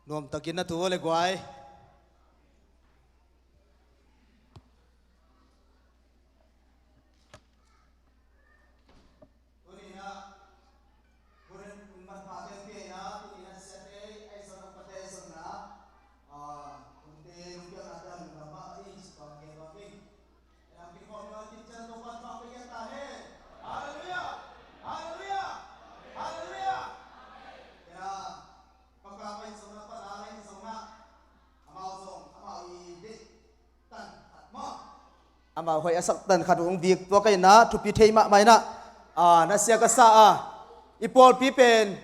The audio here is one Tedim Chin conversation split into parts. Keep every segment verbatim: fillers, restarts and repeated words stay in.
Nuamtakin na tu le guai. Tuni-in ah, Korin manpha teng pi-in ah, tuni-in ah siate, ahi zong a pate zong in ah, ah, hunte lungkiat a dam lam ah i sukang ke tua pi. Ina pi khawm ina kin cian Topa'n thupha pia ta hen. Halleluiah! Halleluiah! Halleluiah! Ina, Paka pai zong ah, Paka pai zong ah, amau zong, amau i deih tan khat maw? Amau hoih a sak tan khat hong vik tua ka ina, thupi thei mahmah ina, ah, na sia ka sa a, i pawlpi pen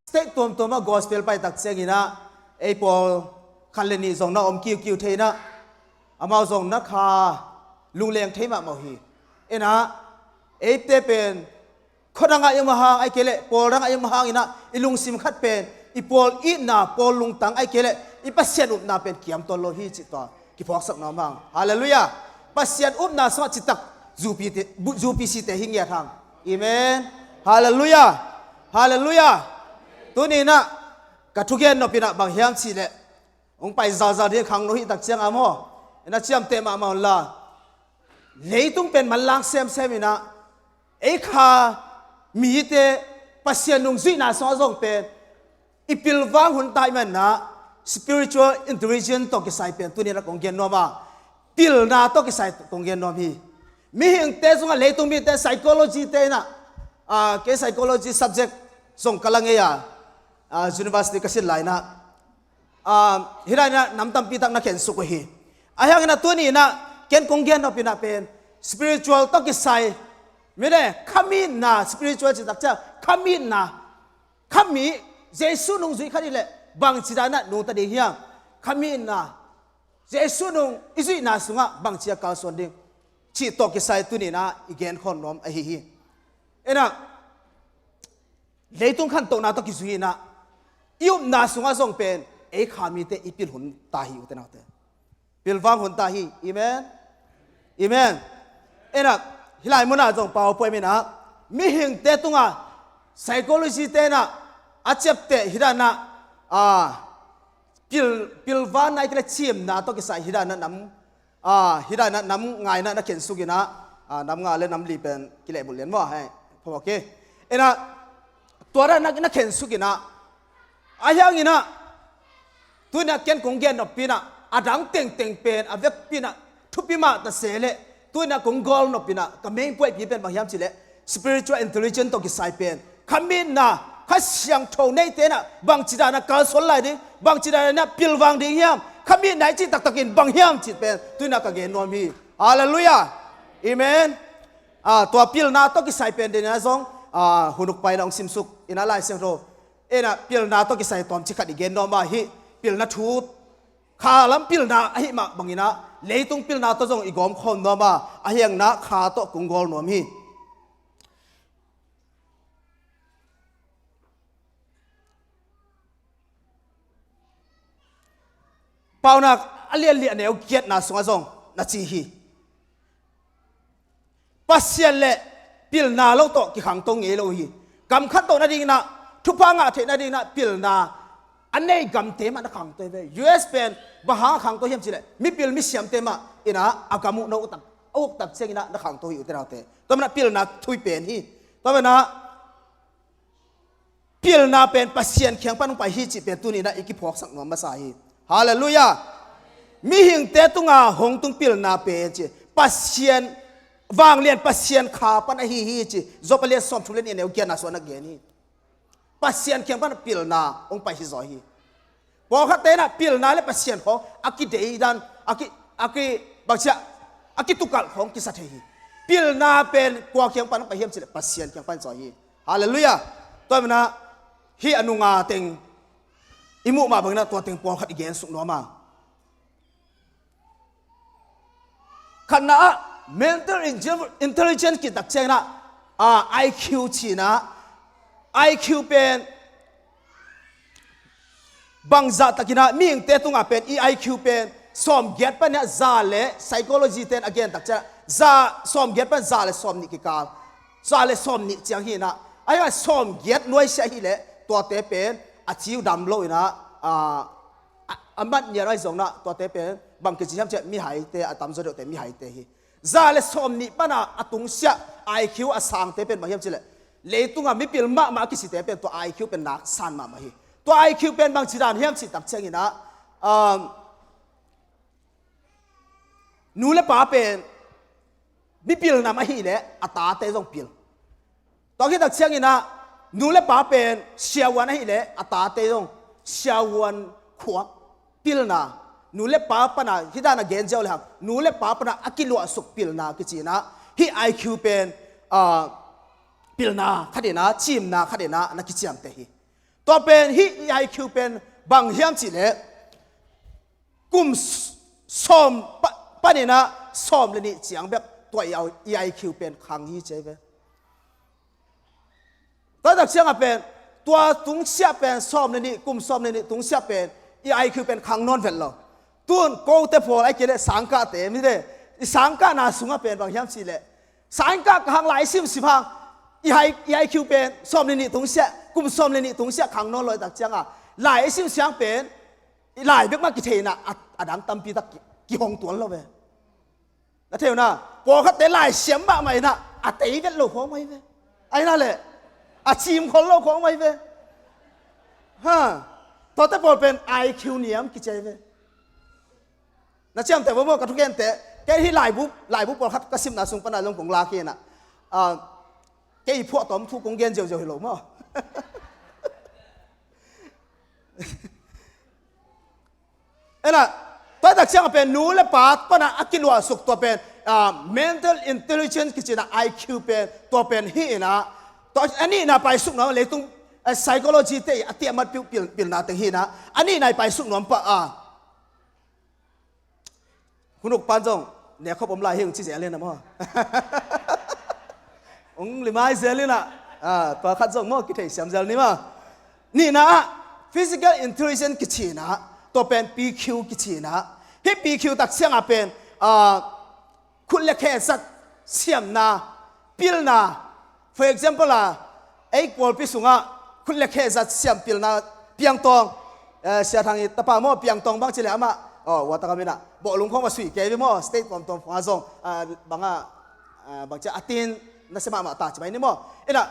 state tuamtuam ah gospel pai tak ciangin ah, ei pawl khat le nih zong na om kiukiu thei ina, amau zong na kha lungleng thei mahmah uh hi. Ina, eite pen khuadang ah i om a hang, ahih kei leh pawldang ah i om a hang ina, i lungsim khat pen, i pawl itna, pawl lungtang, ahih kei leh i Pasian upna pen kiam tuan lo hi cih tua kiphawksak nuam hang. Halleluiah. Pasian upna sungah citak zupi te, bu-, zupi site hi ngiat hang. Amen. Halleluiah. Halleluiah. Tuni-in ah ka thugen nop ina bang hiam cih leh, hong pai zalzal ding khangno hi tak ciang a maw, ina ciamteh mahmah un la. Leitung pen manlang semsem ina, ei kha mite Pasian nungzuihna sungah zong pen i pilvang hun ta ahih manin ah, spiritual intelligence tawh kisai pen tuni-in ah kong gen nuam a, pilna tawh kisai kong gen nuam hi. Mihingte sungah, leitung mite, psychology te ina, ah, kei psychology subject zong ka la ngei a, ah, university ka sin lai ina, ah, hih lai ina nam tampi tak na khensuk uh hi. Ahih hangin ah tuni-in ah ken kong gen nop ina pen spiritual tawh kisai, mite khamitna, spiritual cih tak ciang khamitna, khami, Jesu nungzui khat i hih leh bangci dan ina nungta ding hiam? Khamitna, Jesu nung i zuihna sungah bangci a kalsuan ding, cih tawh kisai tuni-in ah i gen khawm nuam ahi hi. Ina, leitung khantohna tawh kizui ina, i upna sungah zong pen ei kha mite i pil hun ta hi, ute naute. Pilvang hun ta hi. Amen. Amen. Ina, hih lai mun ah zong PowerPoint ina, mihingte tungah, psychology te ina, a ciapteh hih dan ina, ah, pil, pilvanna, ahih kei leh cimna tawh kisai hih dan ina nam, ah, hih dan ina nam nga ina na khensuk ina, ah, nam nga le nam li pen kilehbulh lian maw, hei, phawk hi. Ina, tua dan ina na khensuk ina, ahih hangin ah tuni-in ah ken kong gen nop pi ina, a dang tengteng pen a vekpi ina thupi mah ta se leh, tuni-in ah kong gawl nop pi ina ka main point pi pen bang hiam cih leh, spiritual intelligence tawh kisai pen, khamitna, Kha Siangtho neite ina bangci dan ina kalsuan lai ding, bangci dan ina pilvang ding hiam, khamitna i cih taktakin bang hiam cih pen tuni-in ah ka gen nuam hi. Halleluiah. Amen. Ah, tua pilna tawh kisai pen tuni-in ah zong, ah, hun uk pai ina hong simsuk ina Lai Siangtho, ina pilna tawh kisai tawmcik khat i gen nuam a, hih pilna thu, kha lam pilna ahih mah bangin ah leitung pilna tawh zong i gawm khawm nuam a, ahih hangin ah kha tawh kong gawl nuam hi. Paunak a lian li a neu giatna sungah zong na ci hi. Pasian le pilna lo tawh kikhangto ngei lo hi. Gam khantoh nading ina, thupha ngah theih nading ina pilna a nei gamte mah na khangto hi ve. U S pen bang hang a khangto hiam cih leh, mipil misiamte mah ina a gam uh na uk tak, a uk tak ciang ina na khangto hi, ute naute. Tua manin ah pilna thu pen hi. Tua manin ah pilna pen Pasian kiang pan hong pai hi cih pen tuni-in ah i kiphawksak nuam masa hi. Halleluiah. Mihingte tunga hong tung pilna pen ci, Pasian, vanglian Pasian kha pan ahi hi ci, Job a lian sawmthum le nih a neu giatna sungah na gen hi. Pasian kiang pan pilna hong pai hi zaw hi. Pawlkhatte in ah pilna le Pasian khawng a kideidan, a ki, a ki, bangci a, a kitukalh khawng kisa thei hi. Pilna pen kua kiang pan hong pai hiam cih leh Pasian kiang pan zaw hi. Halleluiah. Tua manin ah hih a nunga teng i muh mah bangin ah tua teng pawlkhat i gensuk nuam a. Khatna ah mental intelligence cih tak ciangin ah, ah, I Q cihna, I Q pen bangzah takin ah mihingte tungah pen i I Q pen sawmgiat panin ah za le, psychology ten a gen tak ciang za, sawmgiat pan za le sawmnih kikal, za le sawmnih ciang hi in ah, ahi a sawmgiat nuaisiah hi leh tuate pen a ci uh dam lo in ah, a, a mat nial ahi zongin ah, tuate pen bang kici hiam cih leh mihaite, a tamzaw deuhte mihaite hi. Za le sawmnih pan a a tungsiah I Q a sangte pen bang hiam cih leh, leitungah mipil mahmah a kisite pen tua I Q pen nak san mahmah hi. Tua I Q pen bangci dan hiam cih tak ciangin ah, um, nu le pa pen mipil nam ahih leh a tate zong pil. Tua khit tak ciangin ah, nu le pa pen siavuan ahih leh a tate zong siavuan khuak pilna. Nu le pa pan a, hih dan a gen ziau le hang, nu le pa pan a a kiluahsuk pilna kici in ah, hih I Q pen, ah, pilna khat in ah, cimna khat in ah na kiciamteh hi. Tua pen hih I Q pen bang hiam cih leh, kum s-, sawm pa-, panin ah sawm le nih ciang bek tua i au-, i I Q pen khang hi ci ahi ve. Tua tak ciangah pen, tua tungsiah pen sawm le nih, kum sawm le nih tungsiah pen i I Q pen khang nawn vet lo. Tun kote pawl ahih kei leh sangkahte mite, i sangkahna sungah pen bang hiam cih leh, sangkah ka hang lai i simsim hang, i I, i I Q pen sawm le nih tungsiah, kum sawm le nih tungsiah khang nawn lo i tak ciangah, lai i simsim hang pen i lai bek mah kithei in ah, a, a dang tampi tak ki, kihong tuan lo ve. Na thei uh na, pawlkhatte lai siam mahmah in ah, a tei vet lo khawng mah hi ve. Ahi na leh, a cim khol lo khawng mah hi ve. Ha, tuate pawl pen I Q niam kici ahi ve. Na ciamteh uh maw, ka thugente, kei hih laibu, laibu pawlkhat ka simna sung pan a zong kong lak hi in ah, ah, kei phuahtawm thu kong gen ziauziau hi lo maw. Ena, tua tak ciangah pen nu le pa pan a a kiluahsuk tua pen, ah, mental intelligence kici in ah, I Q pen, tua pen hi in ah, tua a nihna paisuk nuam, leitung, eh, psychology te a tiamat pil, pil, pilna teng hi in ah, a nihna i paisuk nuam pah a. Hun uk pan zong, ne khop om lai hi ung ci zel in ah maw. Ung limai zel in ah, ah, tua khat zong maw, kithei siam zel ni maw. Nihna ah, physical intelligence kici in ah, tua pen P Q kici in ah. Hih P Q tak ciangah pen, ah, khut le khe zat siamna, pilna, for example a, ei pawlpi sungah khut le khe zat siam pilna piangtawng, eh, Sia Thang i tapa maw, piangtawng bang ci leh amah, oh, ua taka minah, bawhlung khawng a sui kei ve maw, state tuamtuam khawng a zong, ah, bangah, ah, bang ci a tin na sia mahmah ta ci mai ni maw. Inah,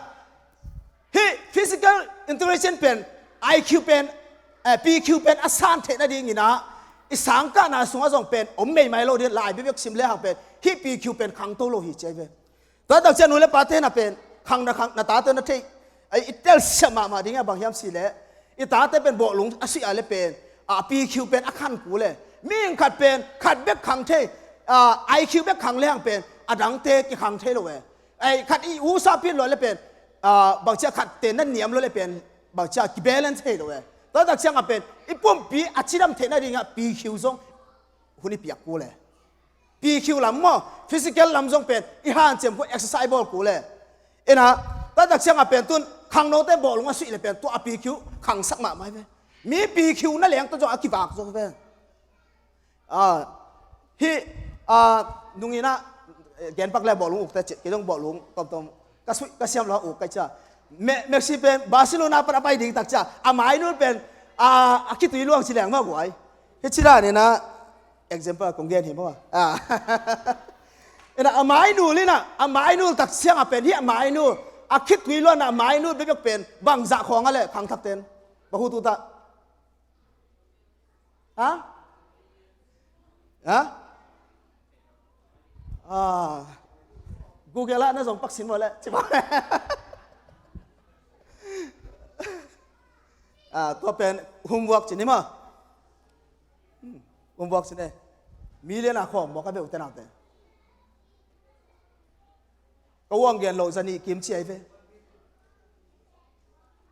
hih physical intelligence pen, I Q pen, eh, P Q pen a san theih nadingin ah, i sangkahna sungah zong pen om meimai lo ding, lai bekbek sim le hang pen, hih P Q pen khangto lo hi ci ahi ve. Tua tak ciang nu le pate na pen, khang na khang, na tate na theih, ai, i telsiam mahmah ding a bang hiam cih leh, i tate pen bawhlung a suih a le pen, a P Q pen a khang kul e. Mihing khat pen, khat bek khang thei, a, I Q bek khang le hang pen, a dangte kikhang thei lo e. Ai, khat i usa pin lo le pen, a, bangcia khat te na niam lo le pen, bangcia kibalance thei lo e. Tua tak ciang a pen, i pumpi a cidam theih nading a P Q zong hun i piak kul e. P Q lam maw, physical lam zong pen, i hanciam kul, exercise bawl kul e. Inah, tua tak ciang a pen tun, khangnote bawhlung a suih le pen, tua a P Q khangsak mahmah hi ve. Mi P Q na leng tawh zong a kivak zo ve. Ah, hih, ah, nungin ah, eh, genpak le bawhlung ukte cih, kei zong bawhlung tomtom ka suih, ka siam lo uk ka cia. Me-, Messi pen Barcelona pan a pai ding tak cia. A mainul pen, ah, a khitui luang ci leng mah guai. Hih ci dan inah, example kong gen hi maw. Ah. Inah a mainul inah, a mainul tak ciang a pen, hih a mainul. A khitui luang a mainul bekbek pen, bangzah khawng a le khangthak ten. Bahu tuta. Ha? Ha? Ah, Google ah na zong paksin maw le, ci maw. Ah, tua pen homework ci ni maw. Hmm, homework ci ni. Million a khawng mawk a beuh te nangte. Ka uang gen lo zanih kim ci ahi ve.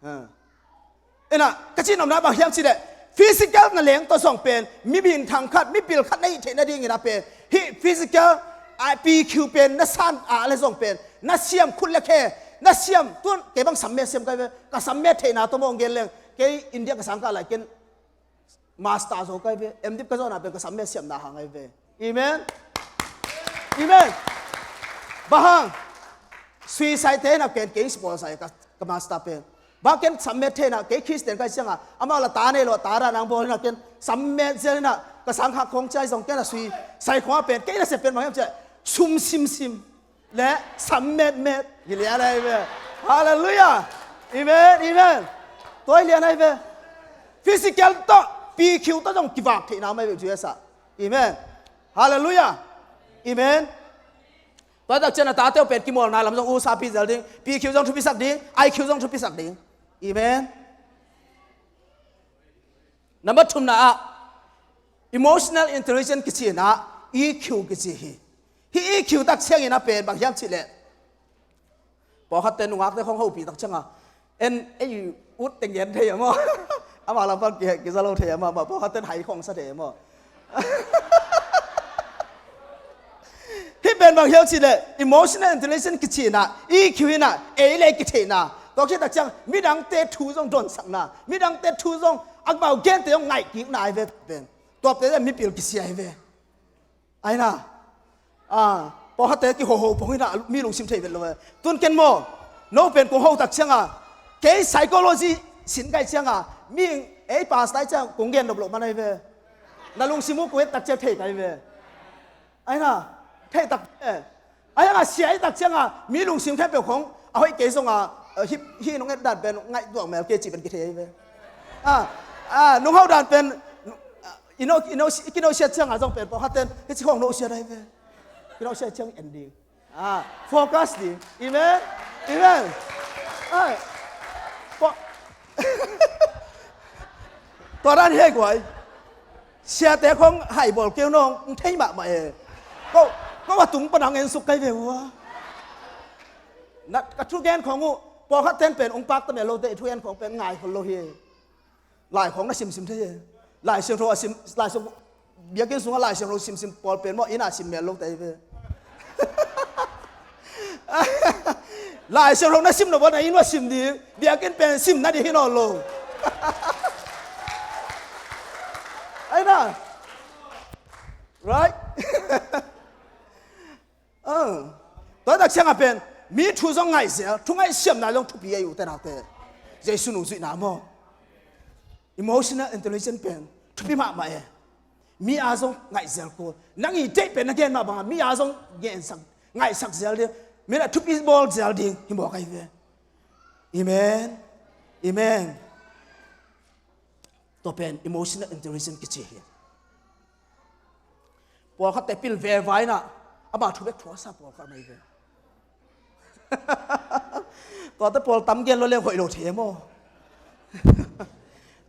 Ha. Inah, ka cih nopna bang hiam cih leh, physical na leng tawh zong pen, mi minthang khat, mipil khat na hih theih nadingin a pen, hih physical, a P Q pen, na san a le zong pen, na siam khut le khe, na siam, tun, kei bang samme siam kai ve, ka samme theihna tawh mawng gen leng, kei India ka sang ka lai ken, Master zo kai ve, M.Div ka zawhna pen ka samme siamna hang ai ve. Amen. Amen. Bang hang. Suicide te na ken kei sponsor ka, ka master pen. Bang ken sammet thei na, kei Khristian kai ciangah amau la ta nei lo, ta dan ang bawl hi na, ken sammet zel hi na, ka sang hak khawng ciai zong ken a sui, sai khawng a pen kei na sep pen bang hiam ciah, sum simsim le sammet met hi lian ahi ve. Halleluiah. Amen, amen. Tua hi lian ahi ve. Physical tawh, P Q tawh zong kivak theihna mai ve Jesu ah. Amen. Halleluiah. Amen. Tua tak ciang a tate uh pen kimawlna lam zong usapi zel ding, P Q zong thupisak ding, I Q zong thupisak ding. Amen. Number thumna ah, emotional intelligence kici in ah, E Q kici hi. Hih E Q tak ciangin a pen bang hiam cih leh, pawlkhatte nungakte khong hopih tak ciangah, en ei ut teng gen thei a maw? Amah lam pan ki, kiza lo thei a maw? Amah pawlkhatte hai khong sa thei a maw? Hih pen bang hiam cih leh, emotional intelligence kici in ah, E Q in ah, ei le kitheihna. Tua khit tak ciang midangte thu zong donsakna, midangte thu zong a mau gente zong ngaihkikna ahi ve pen. Tuate mipil kisia ahi ve. Ahi na, ah, pawlkhatte kihoho pong hi na, mi lungsim thei vet lo ve. Tun ken maw, no pen kong ho tak ciangah, kei psychology sin kai ciangah, mi ei pastor ciang kong gen nop loh man ahi ve. Na lungsim uh kong et tak ciang thei kai ve. Ahi na, thei tak ve. Ahi na, sia i tak ciangah mi lungsim khempeuh khong a hoih kei zongah, eh, hih, hih nong et dan pen ngaih duak mel kei cih pen kithei ahi ve. Ah, ah, nong hau dan pen, ah, i no, i no, i kino siat ciangah zong pen pawlkhatten hih ci khong no siat ahi ve. Kino siat ciang en ding. Ah, focus ding. Amen. Amen. Ai. Pawh. Tua dan hi guai. Siate khong hai bawl keu nong, ng thei mahmah e. Ko, ko a tung pan ang en suk kai ve ua. Na, ka thugen khong uh, pawlkhat ten pen ung pakta mel lote, i thugen khong pen ngai khol lo hi. Lai khong na simsim thei e. Lai Siangtho a sim, Lai Siangtho, biakinn sungah Lai Siangtho simsim pawl pen maw, inn a sim mel lote hi ve. Lai Siangtho na sim lo, na inn uah sim ding, biakinn pen sim na ding hi nawn lo. Ahi na. Right? Ah. Tua tak ciangah pen mi thu zong ngaihzel, thu ngaihsiamna zong thupi ahi uh te naute. Jesu nungzuihna maw? Emotional intelligence pen thupi mahmah e. Mi a zong ngaihzel kul. Nang i deih pen na gen mah bangah mi a zong gensak, ngaihsak zel ding, mi na thupi bawl zel ding hi mawk ahi ve. Amen. Amen. Tua pen emotional intelligence kici hi. Pawlkhatte pil veva in ah, amah thu bek thuaksa pawlkhat mai ve. Tuate pawl tam gen lo leng hoih lo thei maw?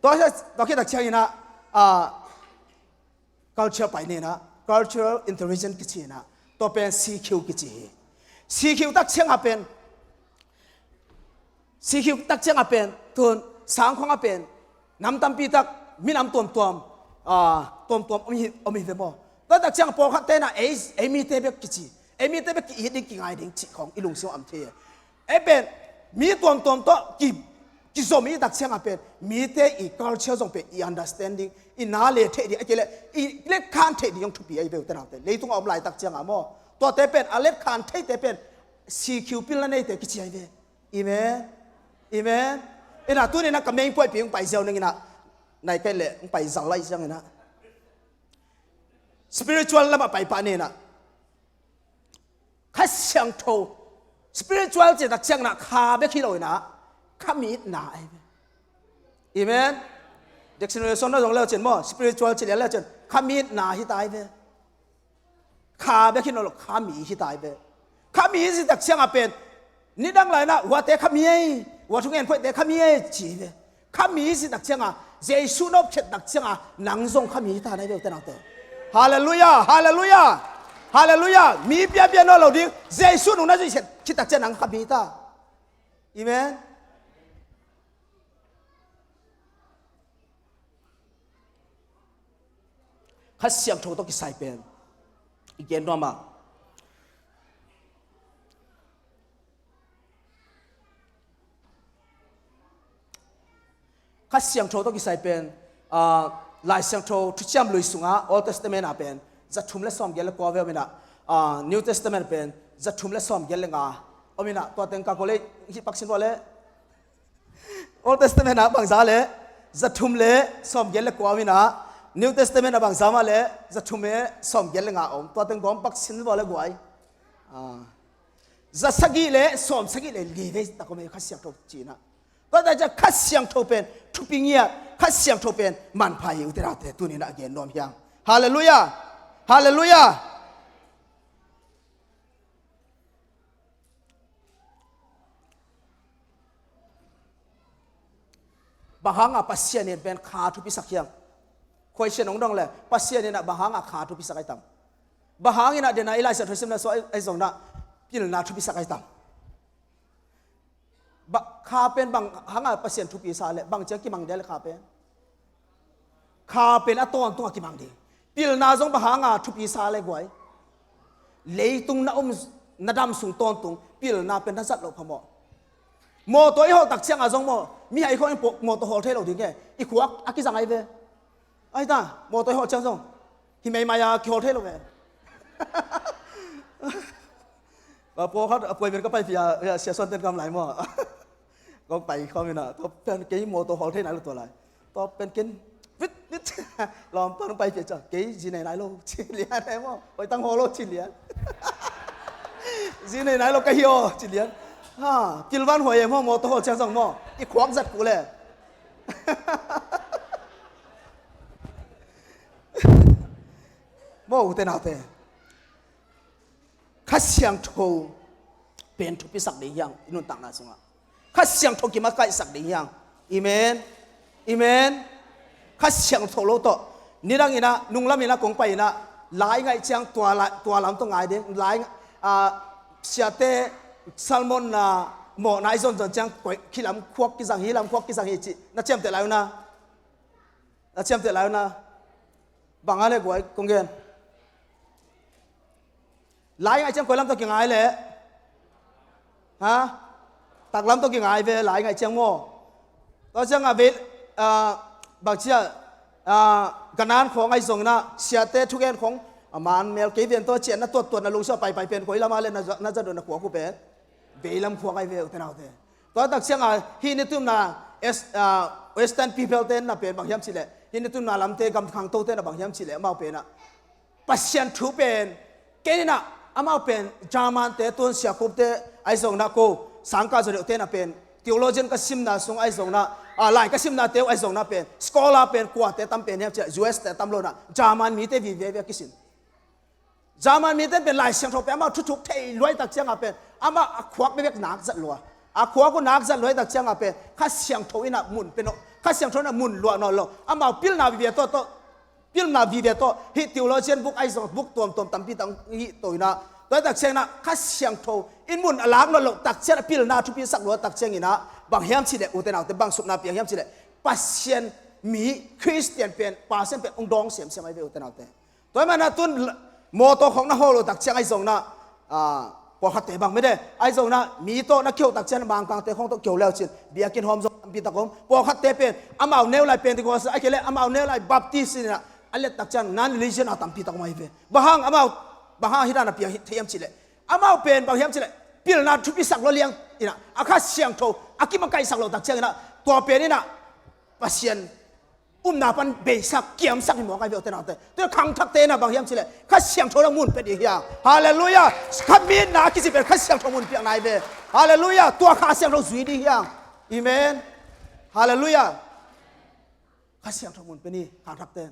Tua hi, tua khit tak ciangin ah, ah, culture pai ni in ah, cultural intelligence kici in ah, tua pen C Q kici hi. C Q tak ciangah pen, C Q tak ciangah pen, tun sang khawngah pen nam tampi tak, minam tuamtuam, ah, tuamtuam om hi, om hi ve maw? Tua tak ciangah pawlkhatte in ah ei, ei mite bek kici, ei mite bek ki-it ding, kingai ding cih khawng i lungsim ah om thei e. Ei pen mi tuamtuam tawh ki, kizom i tak ciangah pen mite i culture zong pen i understanding, i na le theih ding, a kei leh i letkhan theih ding zong thupi ahi ve uh te naute. Leitungah om laitak ciangah maw, tuate pen a letkhan theite pen C Q pilna neite kici ahi ve. Amen. Amen. In ah tuni in ah ka main point pi hong pai ziau ning in ah, nai kai leh hong pai zal lai ziang in ah, spiritual lamah pai pah ni in ah, Kha Siangtho, spiritual cih tak ciangin ah kha bek hi lo in ah, kha mi itna ahi ve. Amen. Dictionary suan na zong leu cin maw, spiritual cih lian leu cin, kha mi itna hi ta ahi ve. Kha bek hi lo, kha mi hi ta ahi ve. Kha mi hi cih tak ciangah pen, nidang lai in ah, huate kha mi ei, hua thungen khoihte kha mi ei ci hi ve. Kha mi hi cih tak ciangah, Jesu na op khiat tak ciangah nang zong kha mi hi ta na hi ve uh te naute. Halleluiah, halleluiah, halleluiah. Mi piapia nawn lo ding, Jesu nung na zuih khiat, khiat tak ciang nang kha mi hi ta. Amen. Kha Siangtho tawh kisai pen i gen nuam a, Kha Siangtho tawh kisai pen, ah, Lai Siangtho Thuciam Lui sungah Old Testament ah pen zathum le sawmgiat le kua ve om in ah, ah, New Testament pen zathum le sawmgiat le nga om in ah, tua teng ka ko le hih pak sin vua le. Old Testament ah bangza le zathum le sawmgiat le kua om in ah, New Testament ah bangza mah le zathum le sawmgiat le nga om. Tua teng gawm pak sin vua le guai. Ah. Za sagih le sawm sagih le li vei tak om ei Kha Siangtho ci-in ah. Tua tak ciang Kha Siangtho pen thupi ngiat, Kha Siangtho pen manpha hi, ute naute, tuni-in ah a gen nuam hi hang. Halleluiah. Halleluiah. Bang hanga Pasian in pen kha thupisak hiam? Question hong dong le, Pasian in ah bang hanga kha thupisak ahi tam? Bang hangin ah den a i Lai Siangtho simna sua ahi zongin ah pilna thupisak ahi tam? Ba, kha pen bang hanga Pasian thupi sa le, bang ciang kimang dia le kha pen? Kha pen a tawntung a kimang ding. Pilna zong bang hanga thupi sa le guai? Leitung na om, na dam sung tawntung pilna pen na zat loh phamawh. Mawtaw i hawh tak cianga zong maw, mihai khawng in mawtaw hawl thei lo ding e. I khuak a kizang ahi ve. Ahi ta, mawtaw i hawh ciang zong hi meimai a kihawl thei lo ve. Pawlkhat a puai pen ka paipih a, Sia Suan ten kam lai maw? Kong pai khawm in ah, tua pen kei mawtaw hawl thei nai lo tua lai. Tua pen ken vit vit lawm pan pai pia ciang kei zi nei nai lo ci lian e maw? Hoih tang hawl lo ci lian. Zi nei nai lo ka hi aw ci lian. Ha, pilvan huai e maw, mawtaw hawl ciang zong maw, i khuak zat kul e. Maw, ute naute, Kha Siangtho pen thupisak ding hi hang i nuntakna sungah. Kha Siangtho kimakaihsak ding hi hang. Amen. Amen. Kha Siangtho lo tawh nidang in ah, nunglam in ah kong pai in ah, lai ngaih ciang tua la-, tua lam tawh ngai ding. Lai, ah, siate sermon na mawhna i zonzon ciang koi, khi lam khuak kizang hi, lam khuak kizang hi cih na ciamteh lai uh na. Na ciamteh lai uh na. Bang a le guai kong gen. Lai ngaih ciang koi lam tawh kingai le? Ha? Taklam tawh kingai ve, lai ngaih ciang maw. Tua ciang a ve, ah, bang cia, ah, Kanan khawng ahi zongin ah, siate thugen khawng a man mel kei ven tua cian na tuattuat na lungsia paipai pen koi lam a le na za-, na zat uh na khuak uh pen? Veilam khuak ahi ve, ute naute. Tua tak ciang a, hih ni tumna, es-, ah, Western people te na pen bang hiam cih leh, hih ni tumna lamte gam khangto te na bang hiam cih leh, amau pen ah Pasian thu pen, ken in ah, amau pen German te, tun Siakup te ahi zongin ah, ko Sangkah Zaw Deuh te na pen theologian ka simna sung ahi zongin ah, ah, lai ka simna te uh ahi zongin ah pen scholar pen kuate tam pen hiam cih leh, U S te tam lo in ah, German mite vive ve a kisin. German mite pen Lai Siangtho pen amau thuthuk thei luai tak ciang a pen, amau a khuak bekbek nak zat lua. A khuak uh nak zat luai tak ciang a pen, Kha Siangtho in ah mun pe nawn, Kha Siangtho in ah mun luah nawn lo. Amau pilna vive tawh, tawh, pilna vive tawh, hih theologian book ahi zong, book tuamtuam tampi tak hih to in ah, tua tak ciang in ah, Kha Siangtho in mun a lak nawn lo tak ciang a, pilna thupi sak lua tak ciang in ah, bang hiam cih leh, ute naute, bang supna piang hiam cih leh, Pasian mi Khristian pen, Pasian pen hong dawng semsem ahi ve, ute naute. Tua ahih manin ah tun mawtaw khawng na hawl uh tak ciang ahi zongin ah, ah, pawlkhatte bang mede, ahi zongin ah mi tawh na kiho tak ciang, Mangkangte khawng tawh kiho le uh cin, biakinn hawm zong tampi tak om. Pawlkhatte pen amau neu lai Pentecost, ahih kei leh amau neu lai Baptist in ah, a let tak ciang non-religion a tampi tak om ahi ve. Bang hang amau, bang hang hih dan a piang thei hiam cih leh, amau pen bang hiam cih leh, pilna thupi sak lua liang in ah, a Kha Siangtho a kimakaihsak lo tak ciang in ah, tua pen in ah Pasian upna pan beisak, kiamsak hi mawk ahi ve, ute naute. Tua khangthakte in ah bang hiam cih leh, Kha Siangtho in ah mun pia ding hi hang. Halleluiah. Kha mi itna a kici pen Kha Siangtho mun piakna ahi ve. Halleluiah. Tua Kha Siangtho zui ding hi hang. Amen. Halleluiah. Kha Siangtho mun pia ni, khangthakte.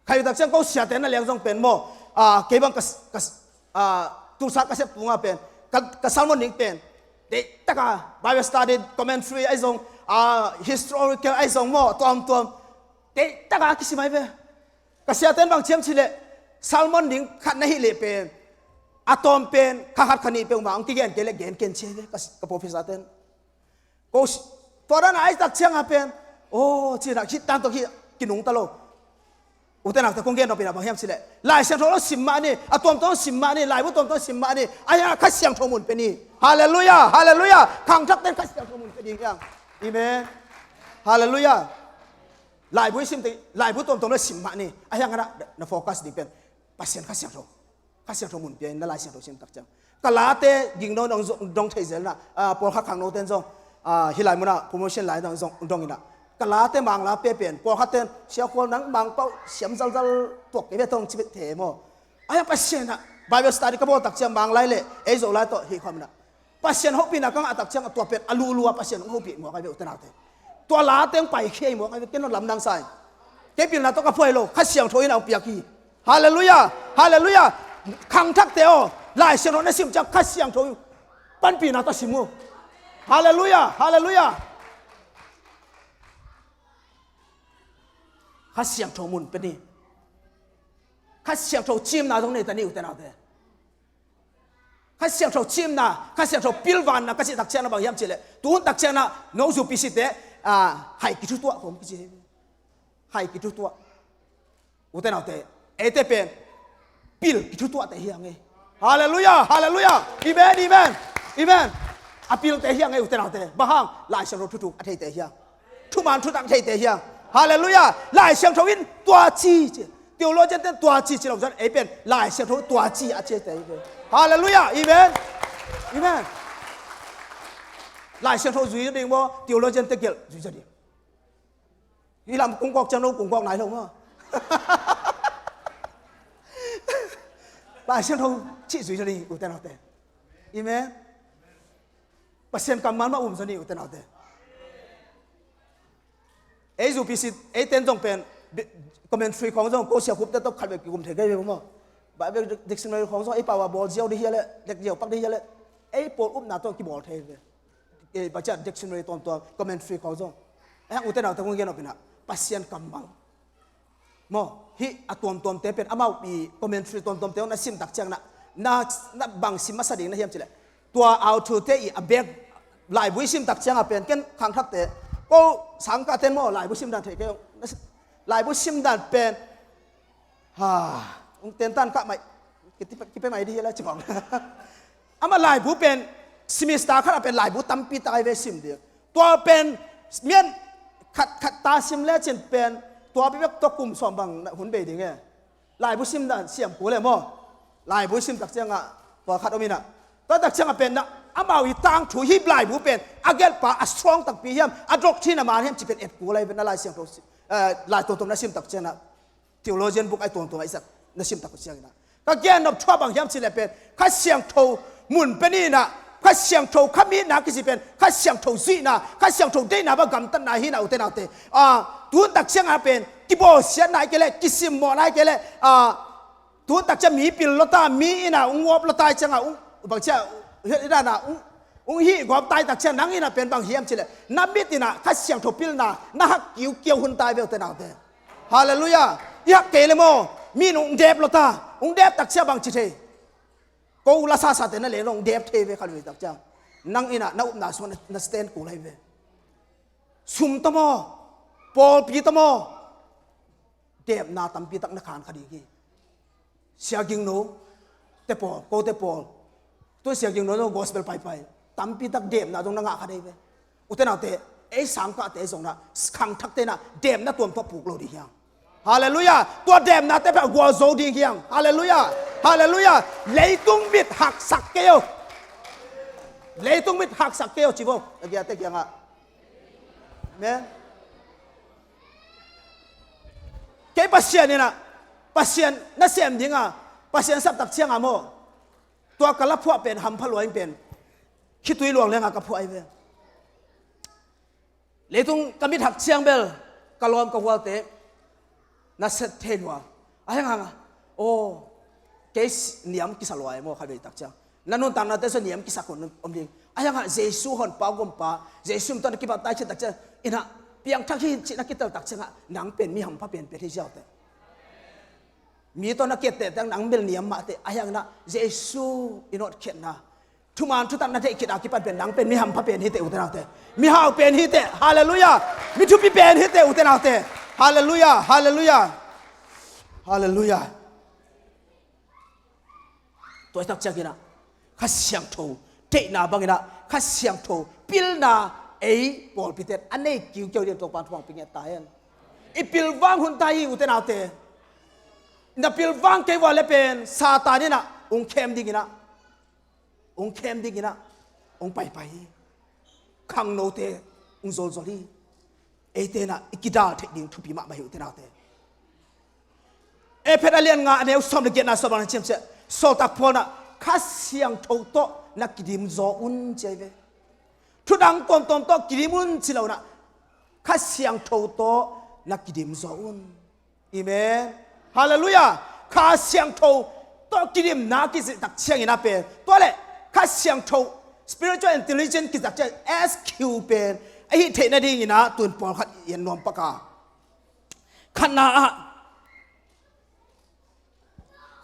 Khai uh tak ciang ko siate na leng zong pen maw, ah, kei bang ka, ka, ah, tulsa ka sep tunga pen, ka, ka sermon ding pen, deih taka Bible study, commentary ahi zong, ah, historical ahi zong maw, tuamtuam, deih taka kisim ahi ve. Ka siate in bang ci hiam cih leh, sermon ding khat na hih leh pen, a tawm pen kha khat kha nih peuhmah hong kigen kei leh gen ken ci ahi ve, ka, ka professor te in. Ko si-, tua dan a i tak ciang a pen, aw, ci-in ah khit dan tawh khi kinungta lo. Ute naute, kong gen nop pen ah bang hiam cih leh, Lai Siangtho lo sim mah ni, a tuamtuam sim mah ni, laibu tuamtuam sim mah ni, ahih hang Kha Siangtho mun pia ni. Halleluiah, halleluiah. Khangthakte in Kha Siangtho mun pia ding hi hang. Amen. Halleluiah. Laibu i sim teh, laibu tuamtuam lo sim mah ni, ahih hang na, na focus ding pen Pasian Kha Siangtho. Kha Siangtho mun pia in na Lai Siangtho sim tak ciang. Ka late gingno nong zo-, nong thei zel na, ah, pawlkhat khangnote in zong, Ah, hih lai munah promotion lai dong zong dong inah ka late Mangla pe pen pawlkhat ten, "Sia Khual, nang Mangpau siam zalzal tuak kei ve," tong ci bek thei maw. Ahi hang Pasian ah Bible study ka bawl tak ciang Manglai le ei Zolai tawh hih khawm inah Pasian hopihna ka ngah tak ciang a tua pen a lulu a Pasian hong hopih muak ahi ve u te nau te. Tua late hong paikhia hi muak ahi ve, ken hong lamdang sa hi. Kei pilna tawh ka phuai lo, Kha Siangtho in a hong piak hi. Halleluiah, halleluiah. Khangthakte aw, Lai Siangtho na sim ciang Kha Siangtho panpihna tawh sim uh. Halleluiah, halleluiah. Kha Siangtho mun pe ni. Kha Siangtho cimna zong nei ta ni u te nau te. Kha Siangtho cimna, Kha Siangtho pilvanna ka cih tak ciangna bang hiam cihleh, tuhun tak ciangna no zupisi te, ah, hai kithutuah khawng kici hi. Hai kithutuah. U te nau te, eite pen pil kithutuahte hi hang e. Halleluiah, halleluiah. Amen, amen, amen. A pilte hi hang e u te nau te. Bang hang? Lai Siangtho thuthuk a theite hi hang. Thuman thutak a theite hi hang. Halleluiah. Lai Siangtho in tua ci ci. Theologian ten tua ci ci lo zan, ei pen Lai Siangtho tua ci a cite hi ve. Halleluiah. Amen, amen. Lai Siangtho zui ding maw, theologian te gelh zui ding? Hih lam kungkawk ciang lo, kungkawk nai lo maw? Lai Siangtho cih zui zaw ni u te nau te. Amen. Pasian kammal mah um zaw ni u te nau te. Ei zupisi, ei ten zong pen bi-, commentary khawng zong ko sia khup te tawh khat bek kikum thei kei ve maw. Bible dictionary khawng zong ei pau a bawl ziau dih hi a leh, dek ziau pak dih hi a leh, ei pawl upna tawh kibawl thei ve. Eh, Bible dictionary tuamtuam, commentary khawng zong. Eh, u te nau te kong gen nop inah Pasian kammal maw, hih a tuamtuamte pen amau i commentary tuamtuamte na sim tak ciang na, na, na bang sim masa ding na hiam cihleh, tua author te i a bek laibu i sim tak ciang a pen ken khangthakte, ko sangkah ten maw, laibu sim dan thei kei, na si-, laibu sim dan pen Ha, ong tentan kah mai. Kiti, kipe mai dih hi la ci bang. Amah laibu pen semester khat ah pen laibu tampi tak ai ve sim dih. Tua pen mian khat khat ta sim lecin pen tua pi bek tua kum sawm bang na hun bei ding e. Laibu sim dan siam kul e maw. Laibu sim tak ciangah tua khat om inah, tua tak ciangah pen na amau i tangthu hi laibu pen a gelhpa a strong takpi hiam, a doctrine a man hiam ci pen et kul ai ve na Lai Siangtho si-, eh, Lai tuamtuam na sim tak ciangah. Theologian book ai tuamtuam ai sak na sim tak uh ciangin ah, ka gen nop thuah bang hiam cih leh pen Kha Siangtho mun pen in ah, Kha Siangtho kha mitna kici pen Kha Siangtho zuihna, Kha Siangtho deihna bang gamtatna hi na u te nau te. Ah, tun tak ciangin ah pen kibawlsiatna hi kei leh, kisimmawhna hi kei leh, ah, tun tak ciang mi pil lua ta, mi in ah ung ngawp lua ta hi ciangin ah ung bang ciang hi dan ah ung Ung hih gawp tai tak ciang nang in ah pen bang hiam cih leh na mit in ah Kha Siangtho pilna na hak kiukiau hun tai ve u te nau te. Halleluiah. I hak kei le maw, mi in ung dep lua ta, ung dep tak ciang bang ci thei. Ko la sasa te na le ung dep thei ve kha lui tak ciang. Nang in ah na upna sung na, na stand kul ai ve. Sum ta maw, pawlpi ta maw, depna tampi tak na khan kha ding hi. Sia Gingno te pawl, ko te pawl. Tu Sia Gingno zong gospel paipai. Tampi tak depna zong na ngah kha dei ve. U te nau te, ei sangkah te zong na, khangthak te na, depna tuamtuam puk lo ding hiang. Halleluiah. Tua depna te pha gual zo ding hiang. Halleluiah. Halleluiah. Leitung mit haksak kei o. Leitung mit haksak kei o ci vo. A gia te kiangah. Amen. Kei Pasian in ah, Pasian na sem ding a, Pasian sap tak ciang a maw. Tua ka la phuah pen hampha lua in pen khitui luang leng a ka phuah ai ve. Leitung ka mit hak ciang bel ka lawm ka hualte na set thei lua. A heng hang a, aw, kei niam kisa lua ai maw kha bei tak ciang. Na nuntakna te zong niam kisa kon om ding. A heng hang a Jesu honpa gumpa, Jesu min tawh na kibat tai cin tak ciang. In ah piangthak hi cih na kitel tak ciang ah nang pen mi hampha pen pen hi ziau te. Mi tawh na kiat teh teng nang bel niam mah teh, a hiang na Jesu i nawt khiatna. Thuman thutak na theih khit a kipan pen nang pen mi hampha pen hi teh u te nau te. Mi hau pen hi teh. Halleluiah. Mi thupi pen hi teh u te nau te. Halleluiah. Halleluiah. Halleluiah. Tua i tak ciang in ah Kha Siangtho theihna bang in ah Kha Siangtho pilna ei pawlpi ten a nei kiukiau ding Topa'n thuang pi ngiat ta hen. I pilvang hun ta hi u te nau te. Na pilvang kei vua le pen Satan in ah ung khem ding in ah, ung khem ding in ah ung paipai hi. khangnote hong zolzol hi. Eite in ah i kidal theih ding thupi mahmah hi, ute naute. Efesa a lian nga, a neu sawm le giatna, sawm bang na ciamciah, sawltak Paul in ah Kha Siangtho tawh na kidim zaw un, ci ahi ve. Thu dang tuamtuam tawh kidim un ci lo in ah, Kha Siangtho tawh na kidim zaw un. Amen. Halleluiah. Kha Siangtho tawh kidimna kizihtak ciangin a pen, tua leh Kha Siangtho, spiritual intelligence kizihtak ciang S Q pen ahih theih nadingin ah tun pawlkhat i en nuam pak a. Khatna ah,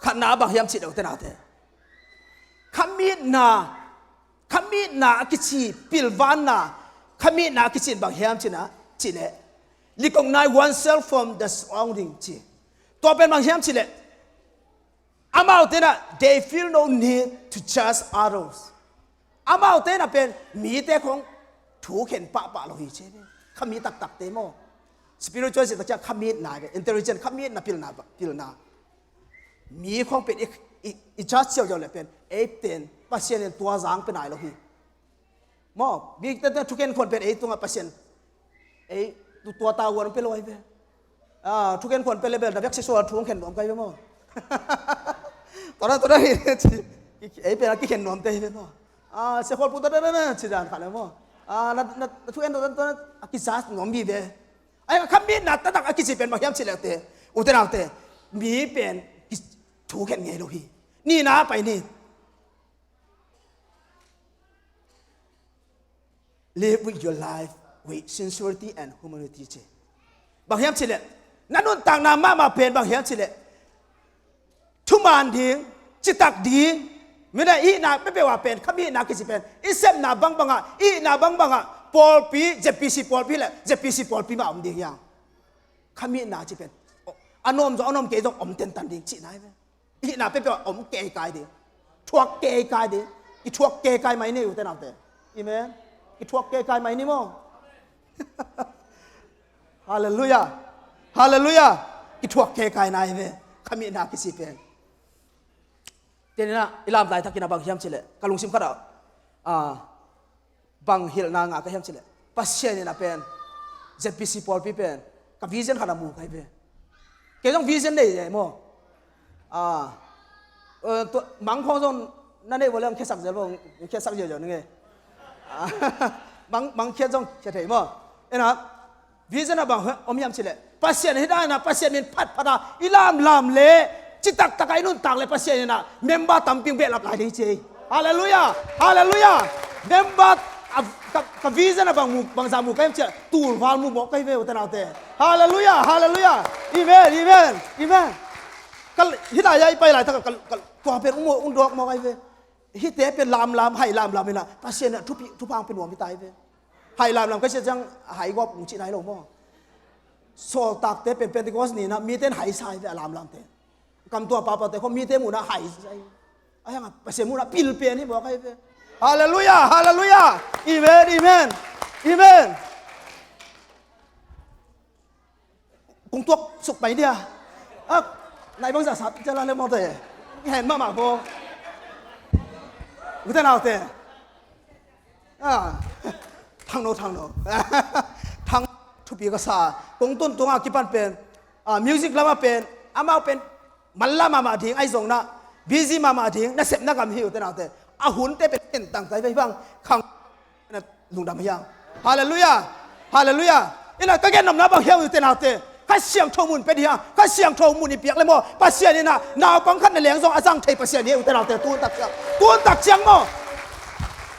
khatna ah bang hiam cih leh, ute naute, khamitna, khamitna a kici, pilvanna, khamitna a kici in bang hiam cih na, cih leh, recognize oneself from the surrounding, ci. Tua pen bang hiam cih leh, amaute in ah, they feel no need to judge others. Amaute in ah pen mite khong thukhen pahpah lo hi, ci ve. Khami taktakte maw. Spiritual cih tak ciang khamitna ve, intelligent, khamitna, pilna, pilna. Mi khong pen i, i, i judge ziauziau leh pen, ei pen Pasian in tua zang pia nai lo hi. Maw, mite, te thukhen khuan pen ei tungah Pasian, ei, tu, tua tavuan pia lo ahi ve. Ah, thukhen khuan pen leh bel na biak sia sual thu hong khen nuam ka hi ve maw. Tua na, tua na hi, ci, ei pen a kikhen nuamte hi ve maw. Ah, sia khual pu ta da da na, ci dan khat leh maw. Ah, na, na, na thukhen tua, tua na, a kizat nuam hi ve. Ai, khamitna taktak a kici pen bang hiam cih leh, ute, ute naute, mi pen ki, thukhen ngei lo hi. Nihna pai ni. Live with your life with sincerity and humility, ci. Bang hiam cih leh, na nuntakna mahmah pen bang hiam cih leh, thuman ding, citak ding, mi na i hihna peuhpeuh ah pen, khamitna kici pen, i sepna bangbang ah, i hihna bangbang ah, pawlpi, Z P C pawlpi leh Z P C pawlpi mah om ding hi hang. Khamitna cih pen, a nuam zong, a nuam kei zong om tentan ding cihna hi ve. I hihna peuhpeuh ah om keikai ding. Thuak keikai ding. I thuak keikai mai ni, ute naute. Amen. I thuak keikai mai ni maw. Halleluiah. Halleluiah. I thuak keikai na hi ve. Khamitna kici pen. Tua in ah, i lam laitakin ah bang hiam cih leh, ka lungsim khat ah, ah, bang hilhna ngah ka hiam cih leh, Pasian in ah pen, Z P C pawlpi pen, ka vision khat ah mu ka hi ve. Kei zong vision nei e maw. Ah, eh, tua, mang khawng zong na neih vua leh hong khiasak zel vua, hong khiasak ziauziau ning e. Ah, mang, mang khiat zong khia thei maw. Ina, vision ah bang om hiam cih leh, Pasian hi dan a, Pasian min phatphat a i lamlam leh, citaktak a i nuntak leh Pasian in ah member tampi hong behlap lai ding, ci. Halleluiah. Halleluiah. Member, a, ka, ka vision ah bang mu, bangzah mu ka hiam cih leh, tulval mu mawk ka hi ve, ute naute. Halleluiah. Halleluiah. Amen. Amen. Amen. Ka, hih lai-ah i pai laitak ah ka, ka, tua pen hong mu, hong dawk mawk ahi ve. Hihte pen lamlam, hai lamlam in ah Pasian in ah thupi, thupha hong pia nuam hi ta hi ve. Hai lamlam ka cih ciang, hai gawp hong cih nai lo maw. Sawltakte pen Pentecost ni in ah mite in hai sa hi ve, a lamlamte. Kam tua papaute khawng mite muhna hai sa hi. Ahi hang a Pasian muhna pil pen hi mawk ahi ve. Halleluiah, halleluiah. Amen, amen. Amen. Kong tuak suk pai dia. Ah, nai bangzah sa picture la le mawte. Hen mahmah bo. Ute naute. Ah, thangno, thangno. Thang, thupi ka sa. Kong tun tunga kipan pen, ah, music lama pen, amau pen, man la mahmah ding ahi zong na, busy mahmah ding, nasepna gam hi, ute naute. A hunte pen, en tang tai vei bang, khang, na lungdam hiang. Halleluiah. Halleluiah. Ina ka gen nopna bang hiang, ute naute. Kha Siangtho mun pia ding hiang. Kha Siangtho mun i piak le maw, Pasian in ah naupang khat na leng zong a zang thei Pasian hi, ute naute. Tun tak ciang, tun tak ciang maw,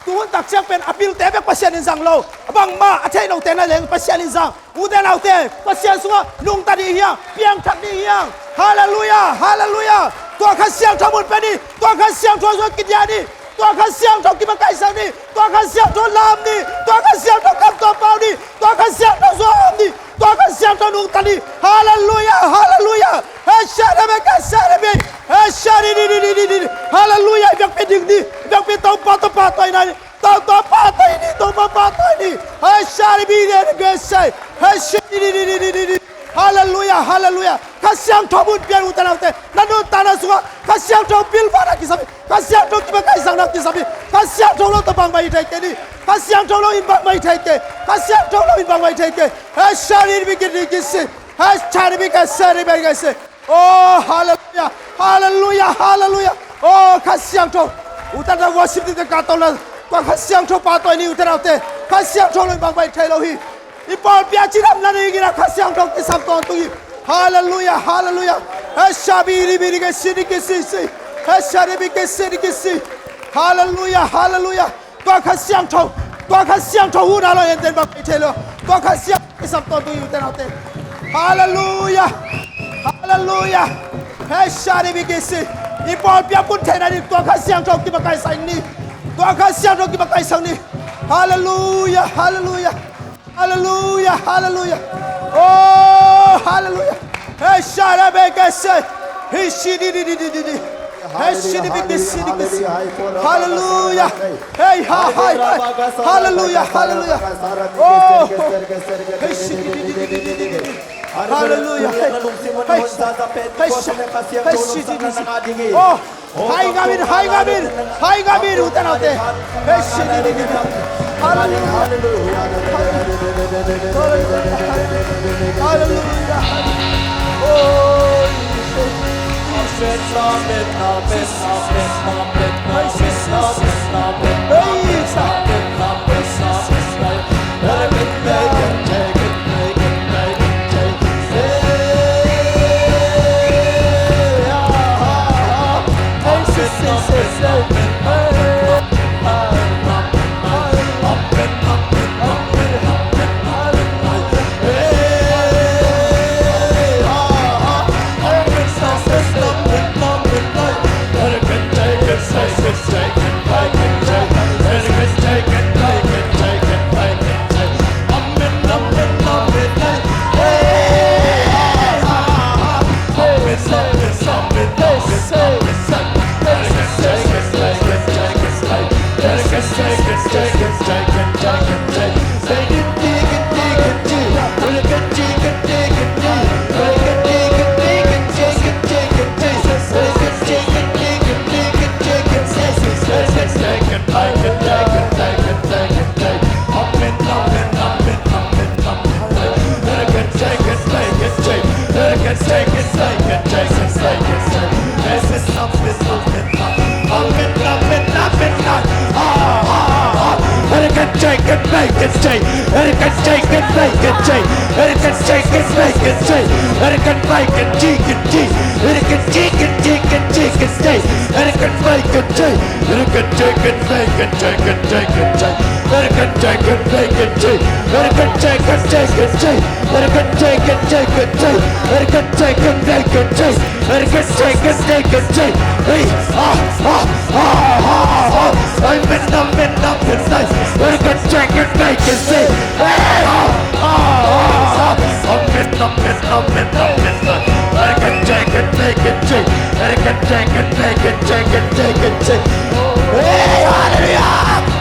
tun tak ciang pen a pilte bek Pasian in zang lo, bangmah a theih lote na leng Pasian in zang. Ute naute, Pasian sungah nungta ding hiang, piangthak ding hiang. Halleluiah, halleluiah. Tua Kha Siangtho mun pia ni, tua Kha Siangtho sungah kidiah ni, tua Kha Siangtho kimakaihsak ni, tua Kha Siangtho lam ni, tua Kha Siangtho kamtuam pau ni, tua Kha Siangtho zuam ni, tua Kha Siangtho nungta ni. Halleluiah, halleluiah. Hesha de be ka sha de be. Hesha di di di di di di. Halleluiah, i biakpi ding ni, i biakpi Topa, Topa tawi nai ni. Topa, Topa tawi ni, Topa, Topa tawi ni. Hesha di bi de de be sai. Hesha di di di di di di. Halleluiah, halleluiah. Kha Siangtho mun pian, ute naute. Na nuntakna sungah Kha Siangtho pilvahna kisam hi. Kha Siangtho kipakaisakna kisam hi. Kha Siangtho lo tawh bangmah hi thei kei ni. Kha Siangtho lo in bangmah hi thei kei. Kha Siangtho lo in bangmah hi thei kei. Hei, sari bi ki di ki si. Hei, sari bi ka sari bi ka si. Oh, halleluiah, halleluiah, halleluiah. Oh, Kha Siangtho. Ute naute, worship team te ka tawh la. Tua Kha Siangtho pahtawi ni, ute naute. Kha Siangtho lo in bangmah hi thei lo hi. I pawlpi a cidamna dingin a Kha Siangtho kisam tawntung hi. Halleluiah, halleluiah. Hei, sari bi di bi di ki si di ki si si. Hei, sari bi ki si di ki si. Halleluiah, halleluiah. Tua Kha Siangtho, tua Kha Siangtho huhna lo in en den bangmah hi thei lo. Tua Kha Siangtho kisam tawntung hi, ute naute. Halleluiah. Halleluiah. Hei, sari bi ki si. I pawlpi a pun theihna ding tua Kha Siangtho kipakaisak ni. Tua Kha Siangtho kipakaisak ni. Halleluiah, halleluiah. Halleluiah, halleluiah. Oh, halleluiah. Hei, sari bi ki si. Hei, si di di di di di di. Hei, si di bi ki si di ki si. Halleluiah. Hei, ha, hai, hai. Halleluiah, halleluiah. Oh. Hei, si di di di di di di di. Halleluiah. Hei, hei, hei, si di di di. Oh. Hai ngam in, hai ngam in, hai ngam in, ute naute. Hei, si di di di di. Halleluiah. Halleluiah. Halleluiah. Oh. Hey, hallelujah!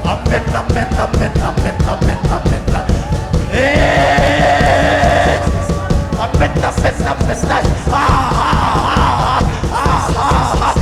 Amen, amen, amen, amen, amen, amen. Hey! Amen, amen, amen, amen. Ah, ah, ah, ah, ah, ah.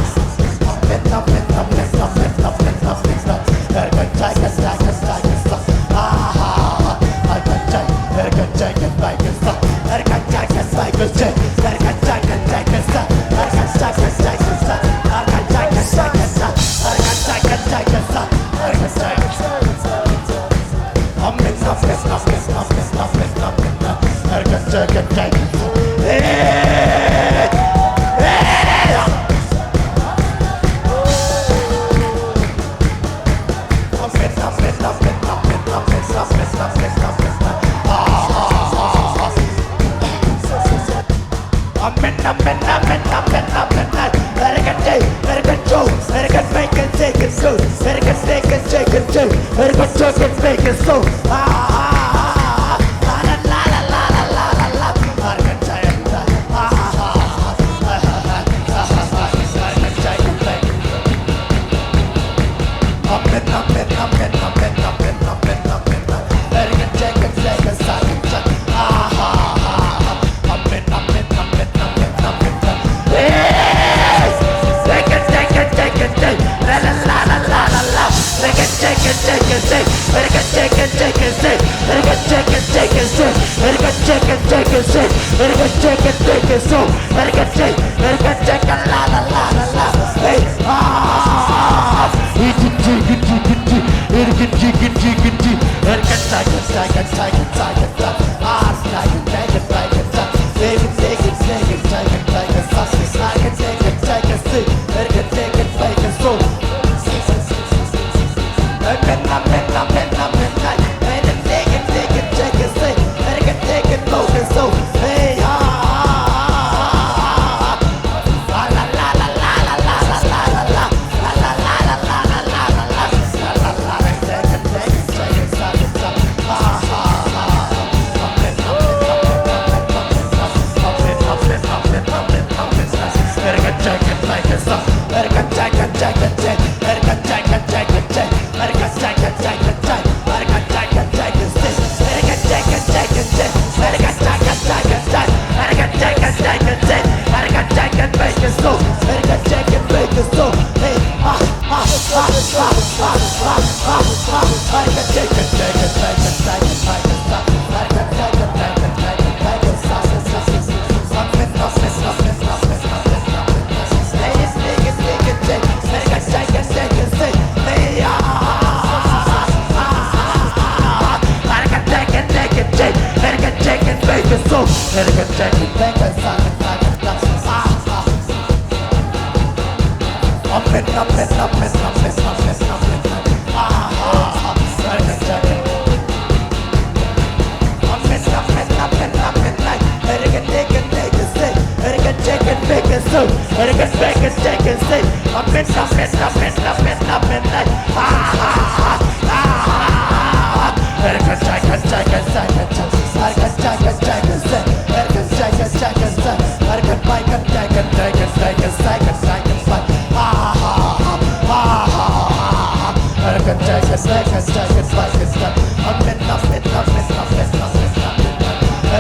Amen, amen, amen, amen, amen,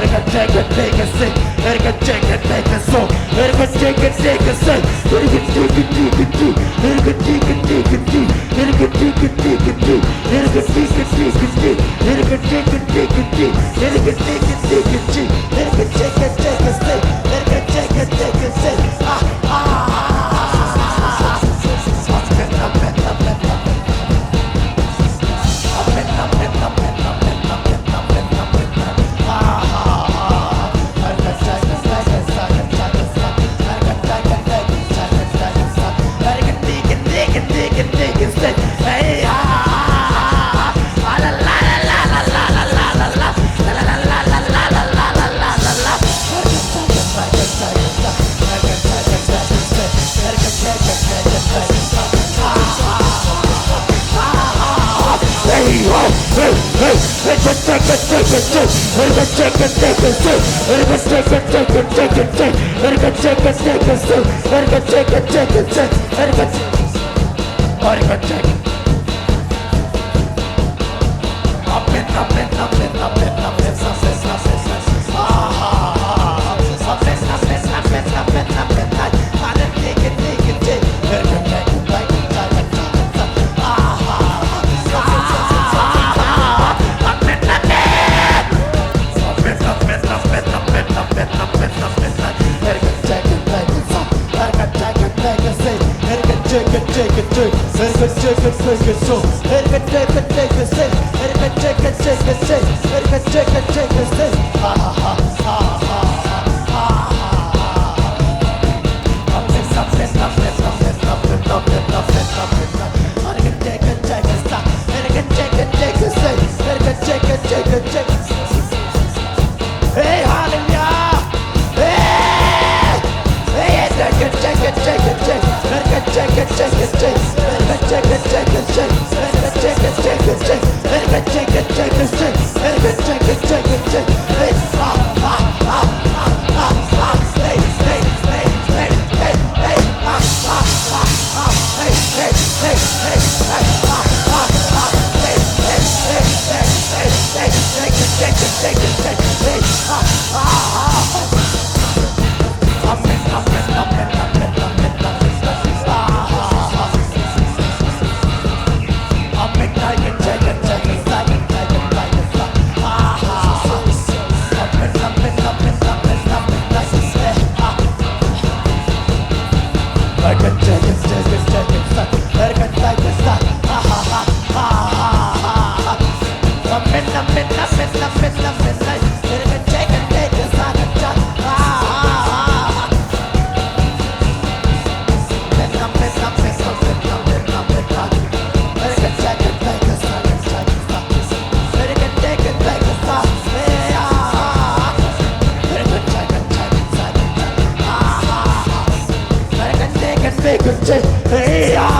amen. Hey, hallelujah. Hey.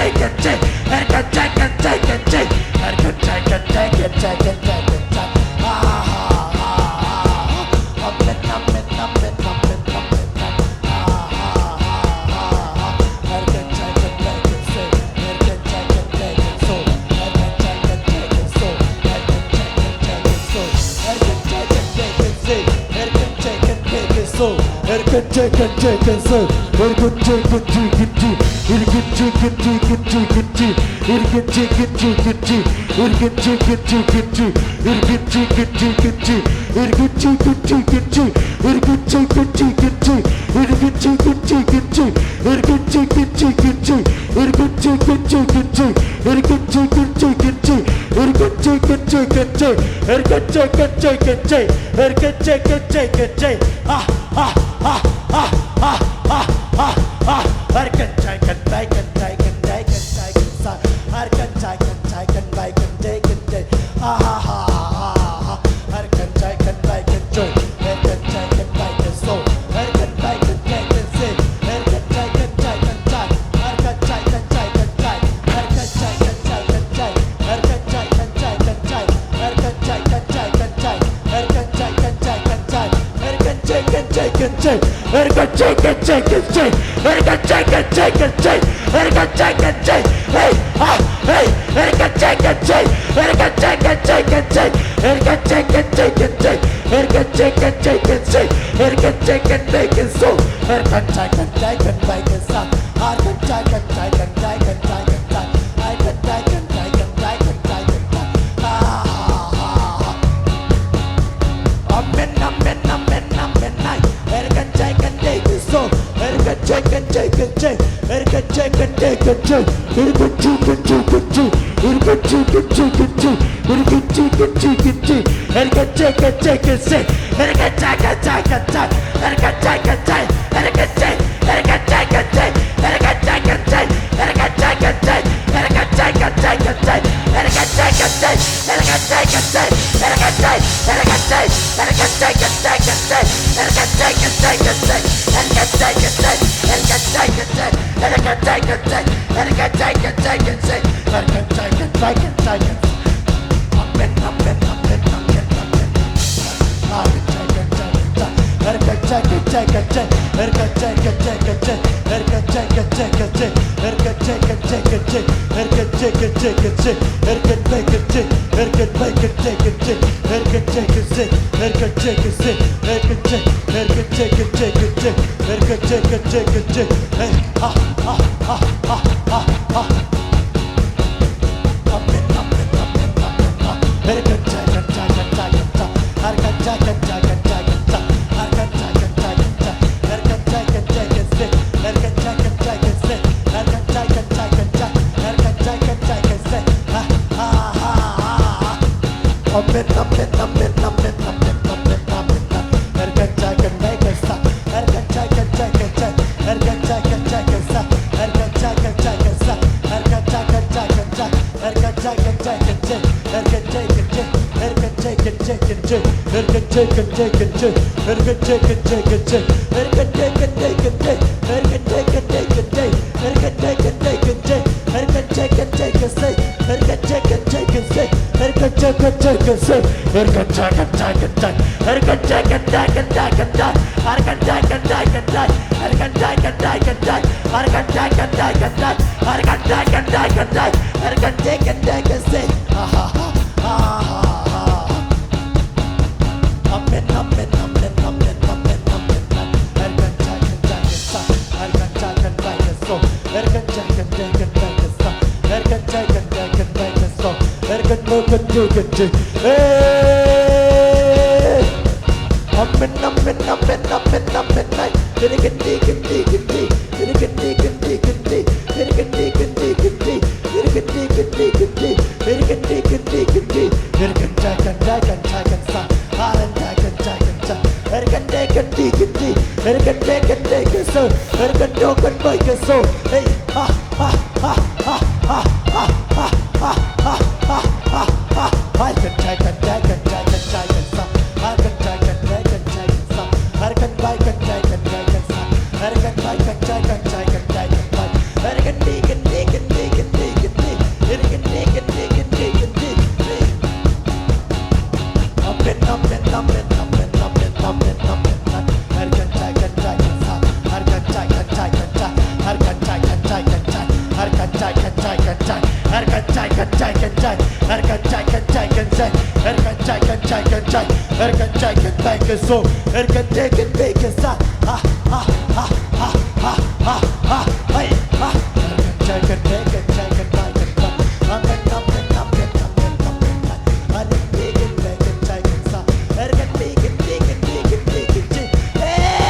Erkan Jai kan bai kan so, Erkan Jai kan bai kan sa. Ha ha ha ha ha ha ha. Hey ha. Erkan Jai kan bai kan Jai kan bai kan sa. Amen amen amen amen amen. Erkan bai kan bai kan Jai kan sa. Erkan bai kan bai kan bai kan bai kan Jai. Hey.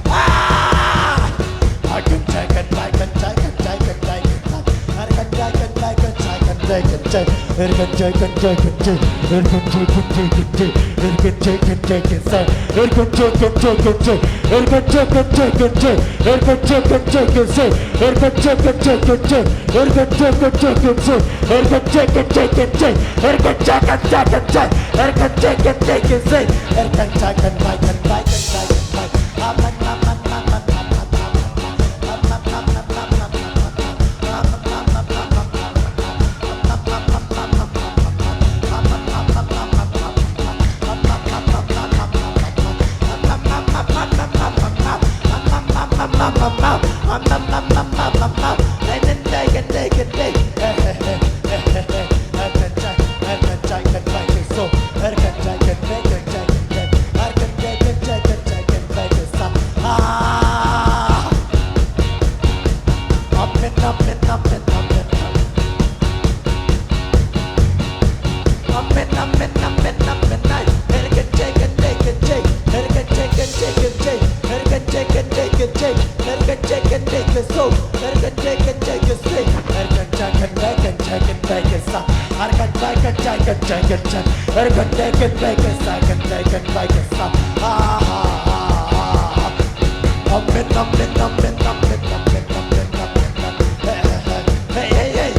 Ah. Erkan Jai kan bai kan Jai kan Jai kan bai kan sa. Erkan Jai kan bai kan Jai kan bai kan Jai. Amen, amen, amen, amen. Amen, amen, amen, amen, amen. Erkan Jai kan bai kan Jai. Erkan Jai kan bai kan Jai. Erkan Jai kan bai kan Jai. Erkan Jai kan bai kan so. Erkan Jai kan bai kan si. Erkan Jai kan bai kan Jai kan bai kan sa. Erkan bai kan Jai kan Jai kan Jai. Erkan Jai kan bai kan sa kan Jai kan bai kan sa. Ah, ah, ah, ah, ah. Amen, amen, amen, amen, amen, amen, amen, amen. Hey, hey, hey.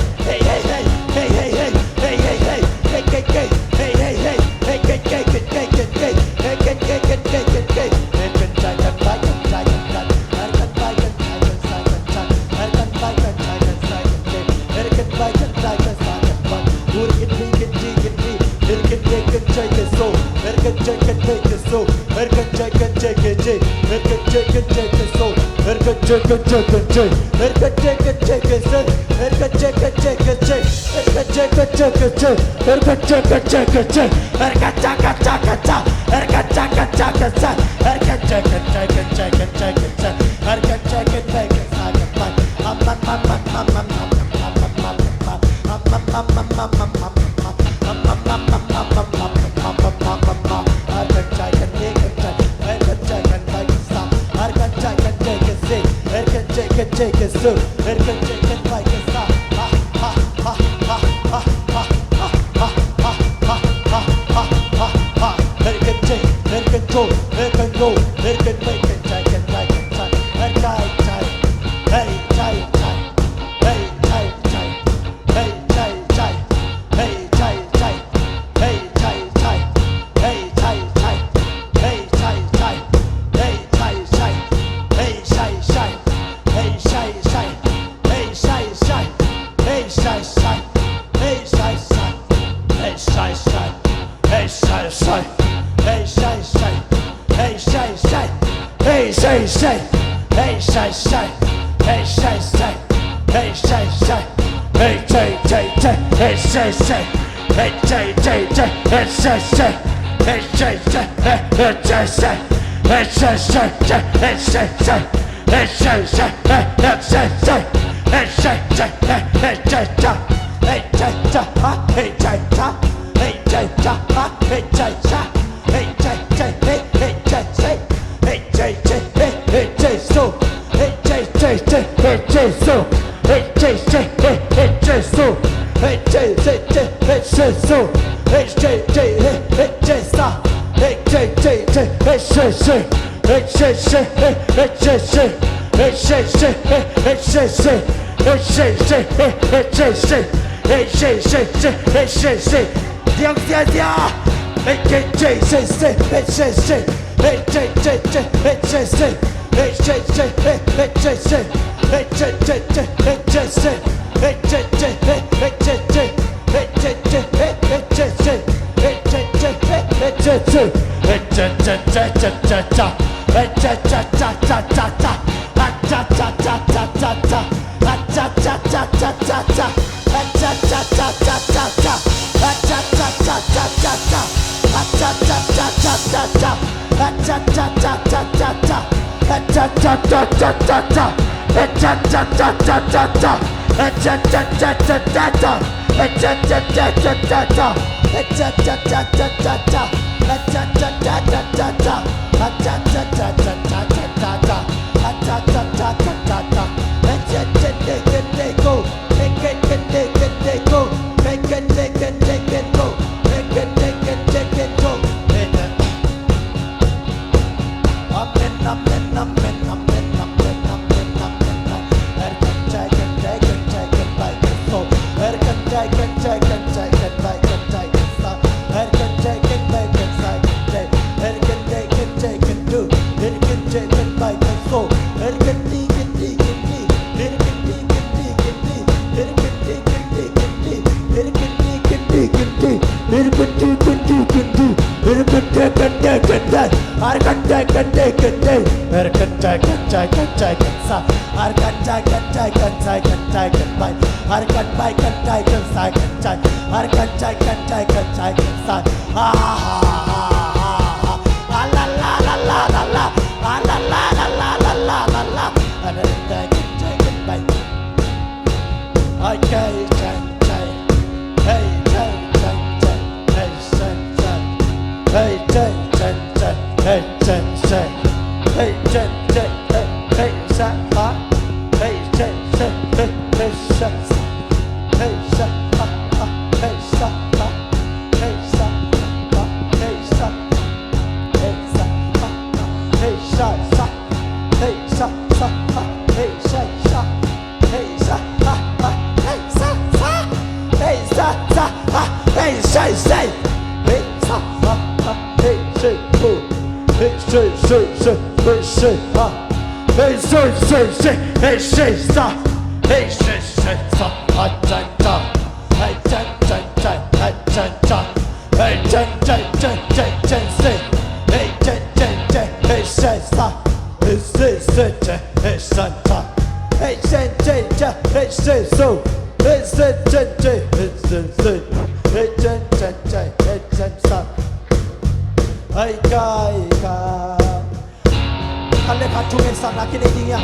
Khat le khat thungetsakna kinei ding hi a,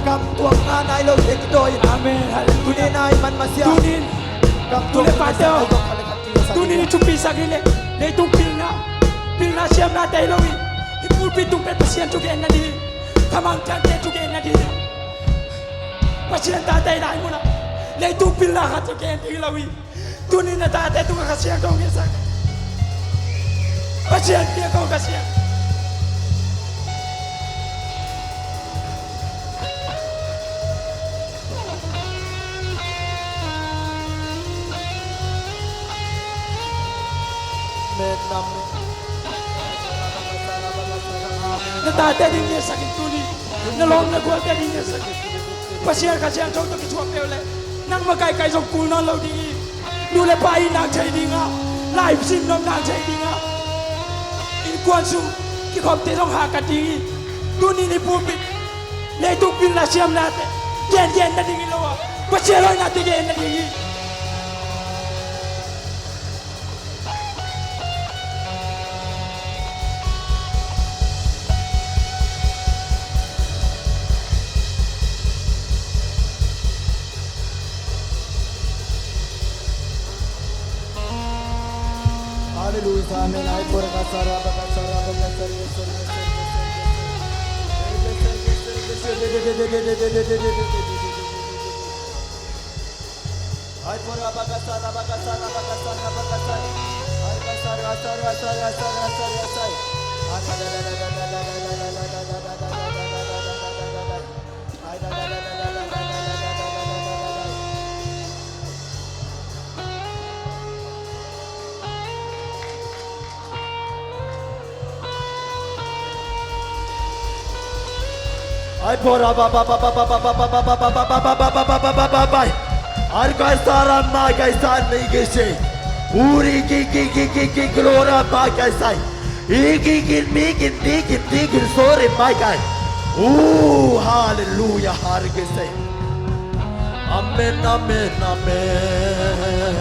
kam tuamna nai lo te kidawi in. Amen. Hallelujah. Tuni na i man masiah. Tunin kam tuam le pate aw. Tunin i thupisak hi le leitung pilna, pilna siamna te hi lo hi. Hih pulpit tung pen Pasian thugenna ding hi. Khamangthangte thugenna ding hi. Pasian tate i lai munah leitung pilna khat thugen ding hi lo hi. Tunin na tate tungah Kha Siangtho ngetsak. Pasian piak ko Kha Siang. Amen, amen. Na tate ding ngetsak in tuni. Na lawm na gualte ding ngetsak in. Pasian Kha Siangtho tawh kithuah peuh leh nang makaikai zong kul nawn lo ding hi. Nu le pa itna thei ding a, lai sim nopna thei ding a, innkuan sung kikhopte zong hahkat ding hi. Tuni ni pulpit leitung pilna siamnate gengen nading hi lo a, Pasian hoihnate gen nading hi. Hallelujah, amen. Ai por kasara, kasara, kasara. Ai por kasara, kasara, kasara, kasara. Ai kasara, kasara, kasara, kasara, kasara. Ai por a ba ba ba. Ar kaisa ra ma kaisa ni kisi. Uri ki ki ki ki ki glora ma kaisa. Igigin migin digin digin sore maikai. Uh, hallelujah, hargese. Amen, amen, amen.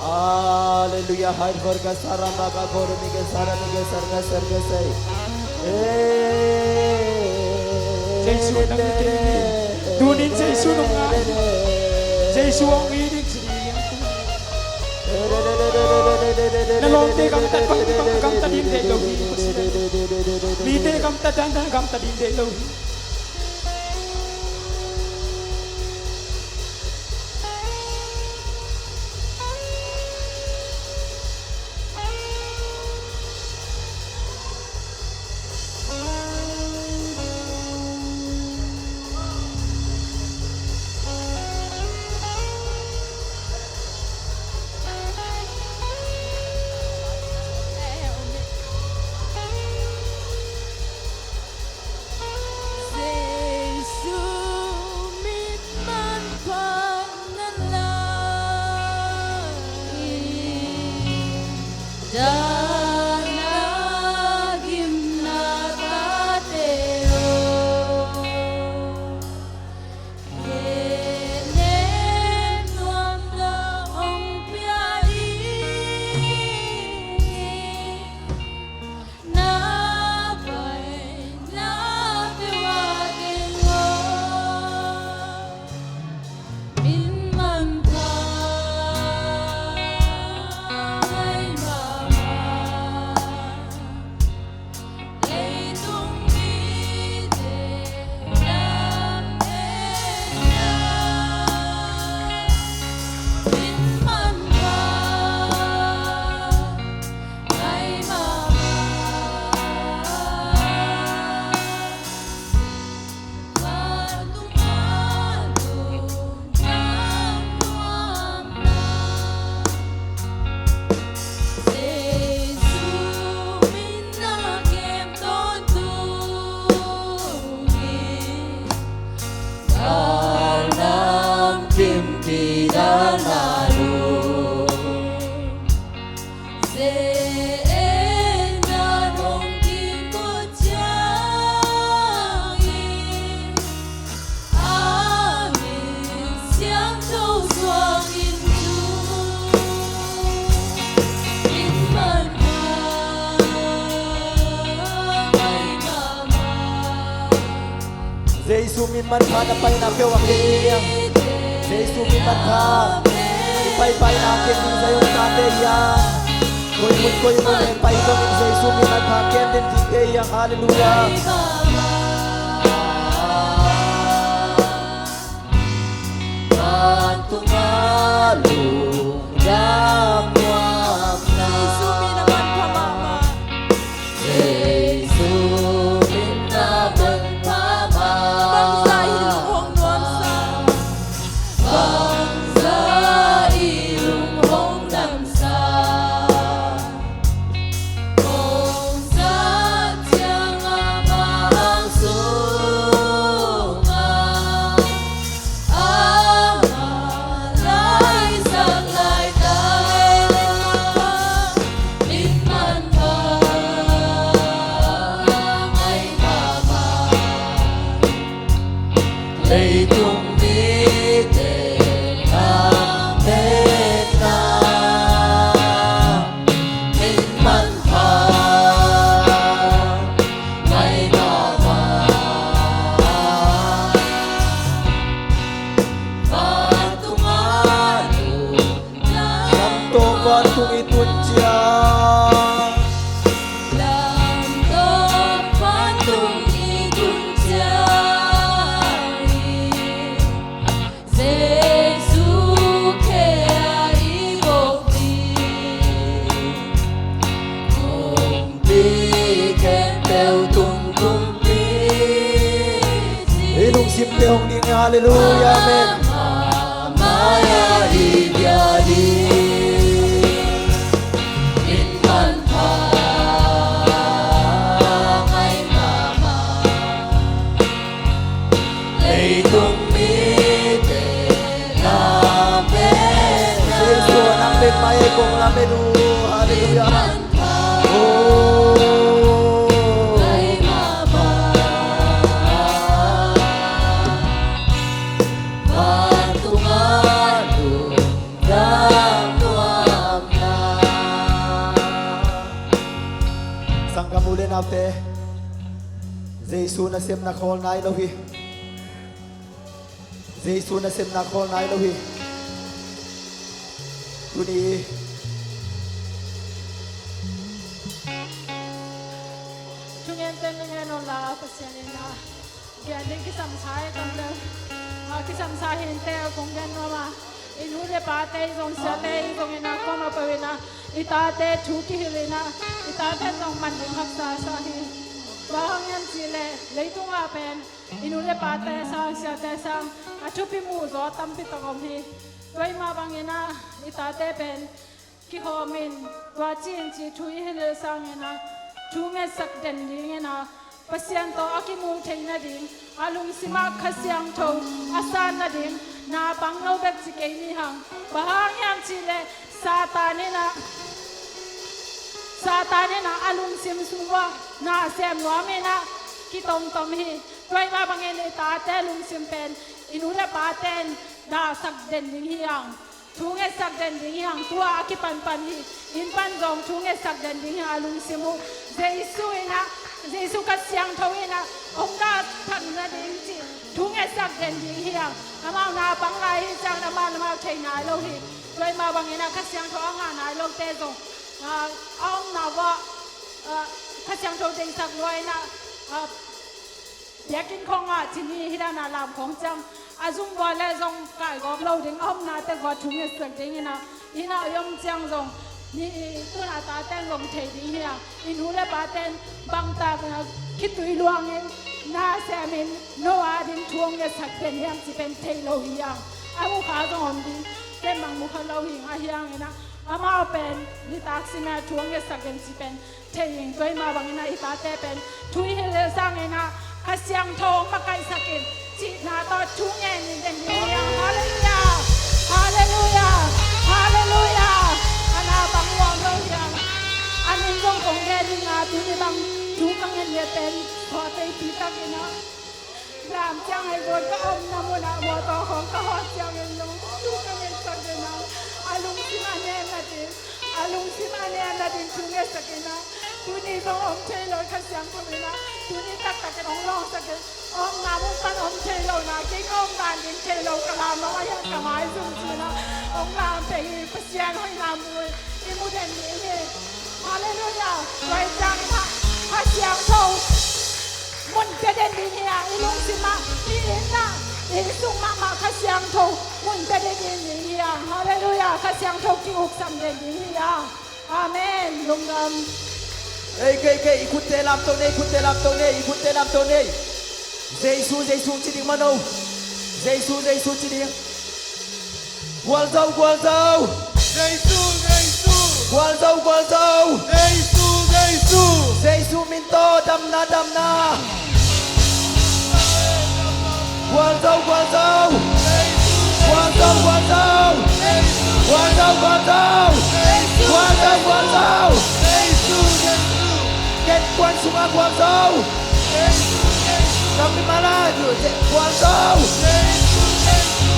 Halleluia. Hai, verga sara maga kore mi ke sara mi ke sara ka sara ka sai. Jesu nang te. Tunin Jesu nung ngai. Jesu ong i ding si ding. Na lawmte gamtat bang bang gamtat ding deih lo hi. Mite gamtat dan dan gamtat ding deih lo hi. Jesu min manpha na la in, dana gimna tate aw, kei nem nuam na hong pia in. Na pai na peuh a kei aw, min manpha ngai mahmah. Leitung mite lametna min manpha ngai mahmah. Vantung a lungdam nuam na, Jesu min na kem tawntung in. Gal namkim kidalna lum, Jesu in na nong kimpawt ciangin, a min siangtho suangin tu min manpha ngai mahmah. Jesu min manpha na paina peuh a kem ding. Jesu min manpha i paipaina kem ding Zion tate hi a. Koi mun koi mun leng pai zongin Jesu min manpha kem den dingte hi a. Halleluia. Vantung a lungdam nuam na. Jesu min a manpha mahmah. Jesu min a manpha mahmah. Bangzah i lung hong nuamsa, bangzah i lung hong damsa. Hong zat ciang amah hang sungah, amah laisak laitak, min manpha ngai mahmah. Leitung mite lametna min manpha ngai mahmah. Vantung a lungdam, lamto vantung i tun ciang, lamto vantung i tun ciang in, Jesu khe a i vok ding. Kumpi khempeuh tung kumpi, i lungsim te hong ding. Halleluia, amen. Mai-ah i bia ding, min manpha ngai mahmah. Leitung mite lametna. Jesu nang bek mah ei kong lamet uh. Halleluia. Oh. Vantung a lungdam nuam Te, Jesu nasem na khawl nai lo hi. Jesu nasem na khawl nai lo hi. Tuni thungen ten na ngen un la, Pasian in a gen ding kisam sa hi tam le, a kisam sa hi in te kong gen nuam a. I nu le pate i zong, siate i zong in a, kuamah peuh in a, i tate thu kihilh in a, i tate zong man ding haksa sa hi. Bang hang hiam cih leh leitung ah pen i nu le pate sang, siate sang a thupi muh zaw tampi tak om hi. Tua ahih mah bangin a, i tate pen kihawm in, tua ci in ci thu i hilh sangin a, thu ngetsak den dingin a, Pasian tawh a kimu thei nading, a lungsim ah Kha Siangtho a san nading, na pang lo bek ci kei ni hang. Bang hang hiam cih leh Satan in a, Satan in a, a lungsim sung uah na sem nuam in a, kitomtom hi. Tua ahih mah bangin i tate lungsim pen i nu le pate'n na sak den ding hi hang. Thu ngetsak den ding hi hang, tua a kipanpan hi. Inn pan zong thu ngetsak den ding hi hang, a lungsim uh. Jesu in a, Jesu Kha Siangtho in a hong dahsak nading cih thu ngetsak den ding hi hang. Amau na pang lai hi ciangin amau, amau thei nai lo hi. Tua ahih mah bangin a Kha Siangtho a ngah nai lote zong, a, a omna uah, a, Kha Siangtho deihsak lua in a, a, biakinn khawng ah ci ni, hih dan a lam khawng ciang a zumhuai leh zong kaigawp lo ding, a omna teng uah thu ngetsak dingin a, inn ah i om ciang zong ni, i tu-in a tate'n zong thei ding hi a, i nu le pate'n bangtak, a, khitui luangin na semin Noah ding thu hong ngetsak den hiam cih pen thei lo hi hang. A mu kha zong om ding, ken bang mu kha lo hi hang, ahi hangin a, amau pen nitak sim a thu hong ngetsak den cih pen thei ing. Tua ahih mah bangin a, i tate pen thu i hilh sangin a, Kha Siangtho hong makaihsak in cihna tawh thu ngen in den ding hi hang. Halleluiah! Halleluiah! Halleluiah! A na bang nuam lo hi hang. A min zong kong gen ding a, tuni bang thu ka ngen leh pen khuatei pi takin a, lam ciang ahi zong ka omna mun ah mawtaw khawng ka hawh ciangin zong thu ka ngetsak den a, a lungsim a nen nading, a lungsim a nen nading thu ngetsak in a, tuni zong om thei lo Kha Siangtho in a, tuni taktak in hong lawngsak in, omna mun pan om thei lo na, kei ka om dan ding thei lo, ka lam lo a hiang ka maizum ci-in a hong lam pei hi. Pasian hoihna mu i mu den ding hi. Halleluiah. Tua ahih ciangin a, Kha Siangtho mun pia den ding hi a, i lungsim ah, i inn ah, i inn sung mahmah Kha Siangtho mun pia den ding hi a. Halleluiah. Kha Siangtho ki-uksam den ding hi a. Amen. Lungdam. Ei, kei, kei, i khutte lamto nei, i khutte lamto nei, i khutte lamto nei. Jesu, Jesu ci ding mano. Jesu, Jesu ci ding. Gualzo, gualzo. Jesu, Jesu. Gualzo, gualzo. Jesu, Jesu. Jesu min tawh damna, damna. Gualzo, gualzo. Gualzo, gualzo. Gualzo, gualzo. Gualzo, gualzo. Ken kuan sungah gualzo. Kami mala, gualzo.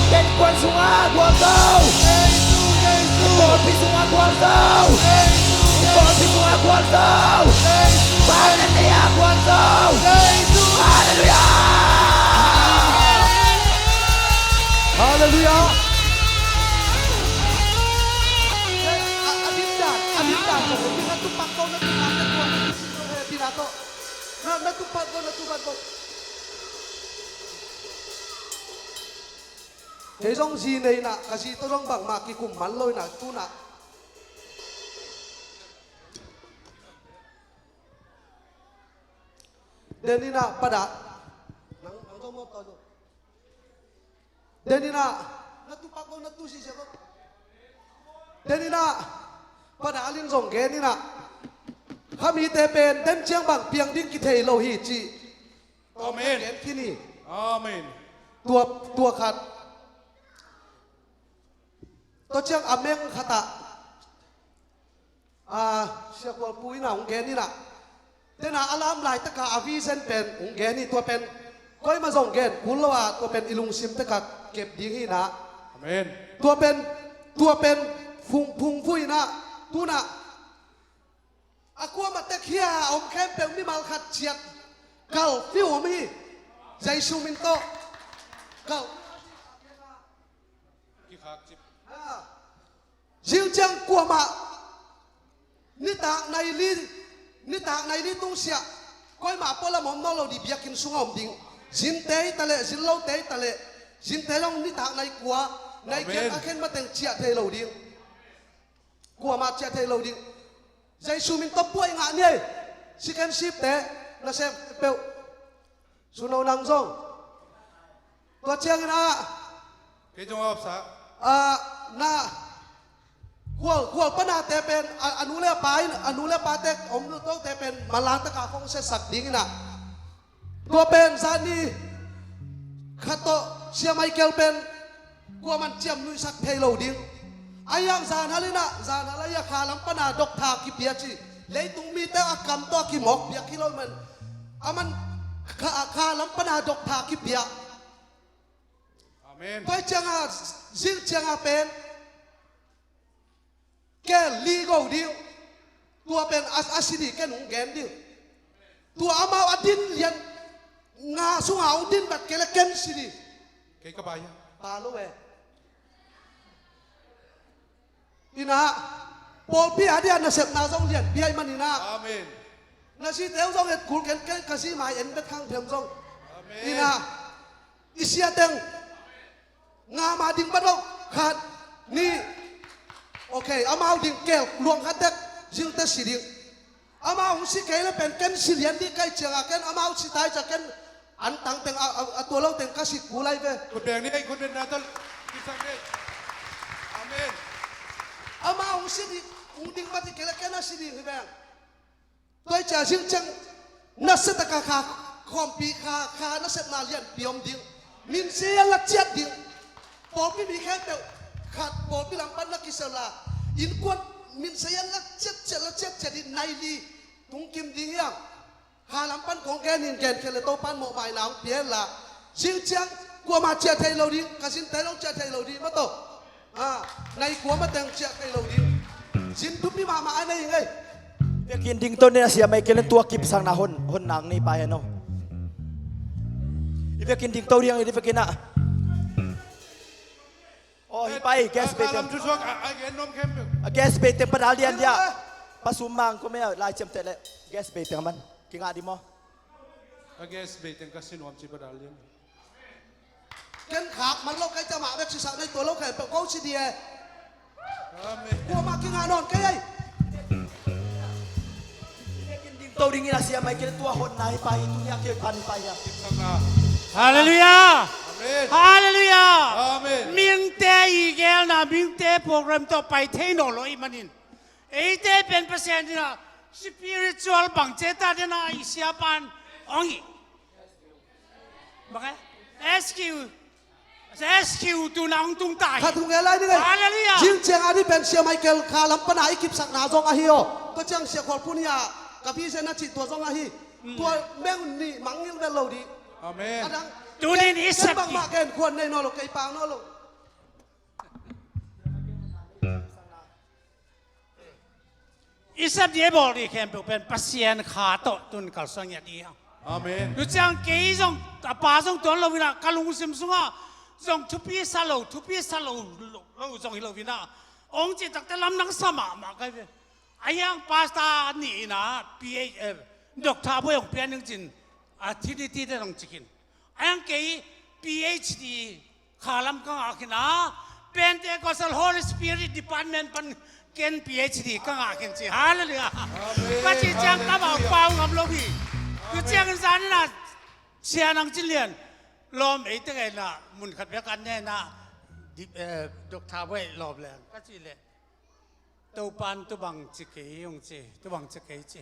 Ken kuan sungah gualzo. Pawlpi sungah gualzo. Pawlpi sungah gualzo. Pawlpi sungah gualzo. Halleluiah. Halleluiah. A, a dim dan, a dim dan. Na tupak ko, na tupak ko, na tupak ko, eh, Pilato. Na, na tupak ko, na tupak ko. Kei zong zi nei na, ka zi tawh zong bangmah kikum man lo na, tu na. Denin ah, padah. Nang, nang zong mawtaw zong. Denin ah, na tupak ko, na tu sisia ko. Denin ah, padah lin zong genin ah. Khamite pen den ciang bang piang ding kithei lo hi ci. Amen. Gen khin hi. Amen. Tua, tua khat. Tua ciang a meng khat ah, a, Sia Kualpu in ah hong gen in ah. Den a a lam laitaka a vision pen hong gen hi, tua pen. Koima zong gen kul lo a, tua pen i lungsim tek ah kep ding hi in ah. Amen. Tua pen, tua pen phung, phungvuh in ah, tu in ah. A kuamah tek hia a om khempeuh mimal khat ciat kal fiu om hi. Jesu min tawh kal. Zil ciang kuamah nitak nai li, nitak nai li tungsiah koimah pualam om nawn lo ding, biakinn sungah om ding. Zinte hi taleh, zin lote hi taleh, zinte zong nitak nai kua, nai khen, a khen mateng ciah thei lo ding. Kuamah ciah thei lo ding. Jesu min tawh puai ngah ni ei. Siken sipte, nasem peuh. Suno nang zong. Tua ciangin ah, kei zong a opsa. Ah, na khual, khual panate pen, a, a nu le a pa in, a nu le a pate om lo tote pen manlangtak a khong setsak dingin ah. Tua pen zani khat tawh Sia Michael pen kuaman ciamnuihsak thei lo ding. A hiang zanhal in ah, zanhal a hia khalam pana doctor kipia ci. Leitung mite a kam tawh a kimawk piak hi lo man. Aman kha, khalam pana doctor kipia. Amen. Tua cianga, zil cianga pen kel li go ding. Tua pen a, a si ding ken hong gen ding. Tua amau a din lian nga sunga hong din bat kei le ken si ding. Kei ka bai a. Ba lo e. Ina, pawlpi a dia nasepna zong lian piai man ina. Amen. Na site zong et kul ken, ken ka si mai en bet khang phem zong. Amen. Ina, i sia teng. Nga ma ding ba dong khat, nih. Ok, amau ding kel luang khat dek, zilte si ding. Amau hong si kei le pen ken si lian ding kai cianga ken, amau si tai cia ken an tang teng a, a, a tua lo teng ka si kul lai ve. Kut beng ni ei, kut beng na tol. Kisang ni ei. Amen. Amau hong si ding, hong ding ba ding kei le ken a si ding hi beng. Tua hi cia zing ciang nasia taka kha khawmpi kha, kha nasiatna lianpi om ding. Minsia la ciat ding. Pawlpi mi khempeuh khat pawlpi lam pan na kisel la. Innkuan minsia la ciat ciat la ciat ciat in nai li tungkim ding hiam? Kha lam pan kong gen in gen khel le Topan mawhmaina hong pia hen la. Zing ciang kuamah ciah thei lo ding, ka zinte dong ciah thei lo ding, mah tawh. Ah, nai kuamah teng ciah thei lo ding. Zin thupi mahmah a nei ngei. Vekin ding to ne a sia mai kelen tua kipsakna hon, hon nang nei pa hen o. I vekin ding to ding, i vekin a. Oh, hi pai, gas bei teng. A, a, a, a, a, a, gas bei teng padal lian dia. Pasum mang ko me a, lai ciam te le. Gas bei teng man. Kinga di mo. A gas bei teng ka sinuam ci padal lian. Ken khak man lo kai tama bek sisak nei tua lo kai pe ko si di e. Amen. Kuamah kinga nawn kei ei. To ding in a sia mai kei tua hon nai pai tu ya kei pan pai ya. Hallelujah. Amen. Hallelujah. Amen. Mingte i gelna, mingte program to pai thei nawn lo i manin. Eite pen Pasian dina spiritual bang ceta dina i sia pan ong i. Bang e? S Q. S Q tu nang tung tai. Khat hong e lai ni ngai. Hallelujah. Zing ciang a di pen sia Michael kha lam pana i kipsakna zong ahi o. Tua ciang sia khual pun ya. Ka pi sia na ci tua zong ahi. Mm. Tua meng ni mangil vel lo di. Amen. Adang. Tunin i sep bang di. Ma gen khuan nei nawn lo kei pang nawn lo. I sep di a bawl di khempeuh pen Pasian kha tawh tun kalsuan ngiat di hiang. Amen. Tu ciang kei zong, a pa zong tuan lo ina, ka lungsim sunga zong thupi sa lo, thupi sa lo, lo, lo zong hi lo ina. Ong ci takte lamdang sa mahmah kai ve. A hiang pastor ni ina, P H, eh, doctor boi ong pian ning cin, a Trinity te zong cikin. A hiang kei P H D kha lam ka ngah khin a, Pentecostal Holy Spirit Department pan ken P H D ka ngah khin ci. Hallelujah. Amen. Ka ci ciang ka mau pau ngam lo hi. Tu ciang in zan in a sia nang cin lian. Lawm ei te ngai na mun khat bek an ne na di, eh, doctor boi lawm leng. Ka ci le. Topan tubang ci kei ung ci, tubang ci kei ci.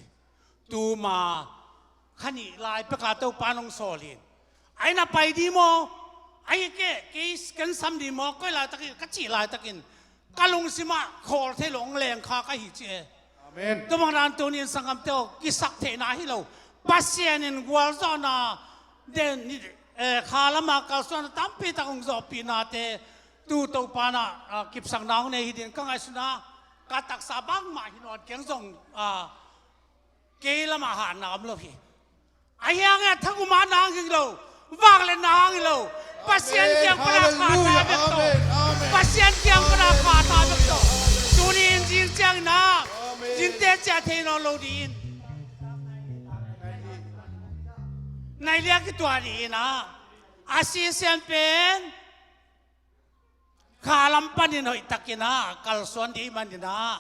Tuma kha nih lai peka Topan ong sawl in. Ai na pai di maw? Ai ke, kei kan sam di maw? Koi laitakin, ka cih laitakin. Ka lungsimah khawl thei lo ong leng kha ka hi ci e. Amen. Tubang dan tunin sangam teo, kisak theihna hi lo. Pasian in gualzawhna, den, eh, kha lama kalsuan tampi tak ong zawhpihna te, tu Topan ah, ah, kipsakna hong nei hi din ka ngaihsun a, ka taksa bangmah hi nawn keng zong, ah, Kei lamah hatna om lo hi. Ahi hangin a thagum a nang hi lo, vangliatna hang hi lo. Pasian kiang pana kha ta bek tawh. Pasian kiang pana kha ta bek tawh. Tuni in zing ciangin ah, zingte ciah thei nawn lo ding in, nai lia kituah ding in ah, a sisian pen kha lam panin hoihtakin ah kalsuan ding ahih manin ah,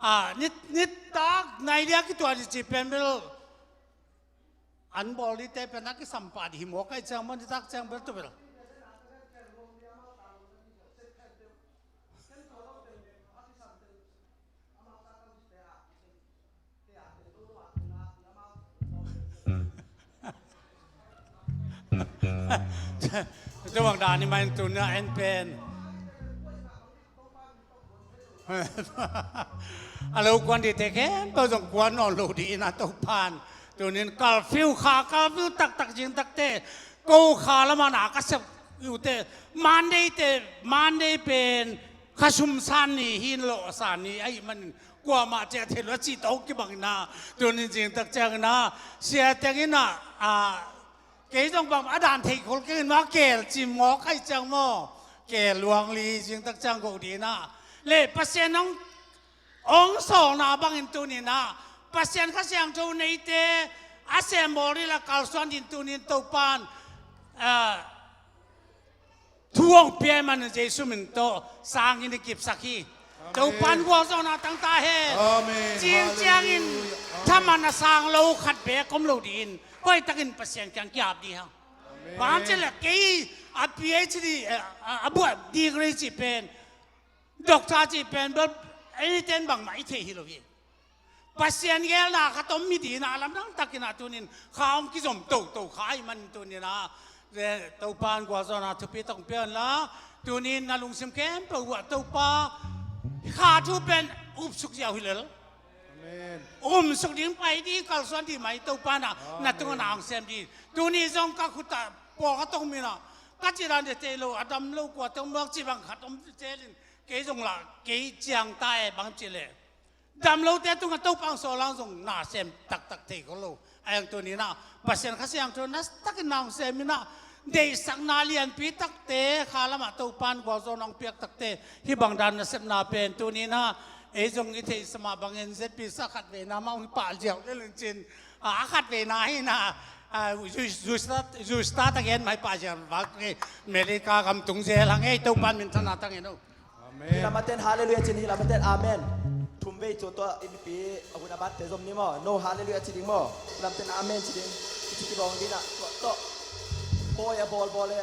a, nit, nitak nai lia kituah ding cih pen bel an bawl dingte pen a kisam pah ding hi maw, kai ciang maw, nitak ciang bel tu bel. Tua bang dan hi mah in tuni a en pen a lo kuan dingte khempeuh zong kuan nawn lo ding in ah Topa'n tuni in kalfiu, kha kalfiu taktak zing takte, ko kha lamah na ka sep uh te, Monday te, Monday pen kha sum san ni hi, lawh san ni ahih manin kuamah ciah thei lo a cih tawh kibang in ah, tuni in zing tak ciangin ah, sia teng in ah, a, kei zong bang a dan thei khol keng in maw, keel cim maw, kai ciang maw, keel luang li, zing tak ciang go ding in ah. Le Pasian hong, hong sawlna bangin tuni in ah Pasian Kha Siangtho neite a sem bawl ding la kalsuan ding tuni in Topa'n, a, thu hong pia ahih manin Jesu min tawh sangin i kipsak hi. Amen. Topa'n gualzawhna tang ta hen. Amen. Zing ciangin, hallelujah, amen, thaman a sang lo khat beek om lo ding in, hoihtakin Pasian kiang ki-ap ding hang. Amen. Bang hang cih leh kei a PhD, a, a, a buat degree cih pen, doctor cih pen bel eite in bangmah i theih hi lo hi. Pasian geelna khat om hi ding in ah, a lamdang takin ah tuni in kha hong kizom toto kha ahih manin tuni in ah, eh, Topa'n gualzawhna thupi tak hong pia hen la, tuni in na lungsim khempeuh uh ah Topa kha thu pen upsuk ziau hi lel. Amen. Umsuk ding, pai ding, kalsuan ding mah hi. Topa'n ah, amen, na tungah na hong sem ding. Tuni zong ka khut ah pawlkhat hong om in ah, ka cih dan teh tei lo, a dam lo kua teng muak cih bang khat om cel in, kei zong lah kei ciang ta e, bang cih leh dam lote tungah Topa hong sawl hang zong na sem taktak thei khol lo. Ahi hang tuni in ah Pasian Kha Siangtho na takin na hong sem in ah, deihsakna lianpi takte kha lamah Topa'n gualzawhna hong piak takte, hih bang dan nasepna pen tuni in ah ei zong i theihsa mah bangin ZBC khatveina mah hong hi pah ziau lel in cin, a, a khatveina hi in ah, a, zu, zu start, zu start again mah hi pah ziau vak, eh, America gam tung zel hang ei, Topa'n minthanna tang hen o. Amen. Hih lam a ten hallelujah cin, hih lam a ten amen. Thum vei cu tua i mipi a hun a batte zom ni maw? No hallelujah ci ding maw? Hih lam ten amen ci ding. I ci kibawng ding ah tua tawh. Bawi a bawlbawl e.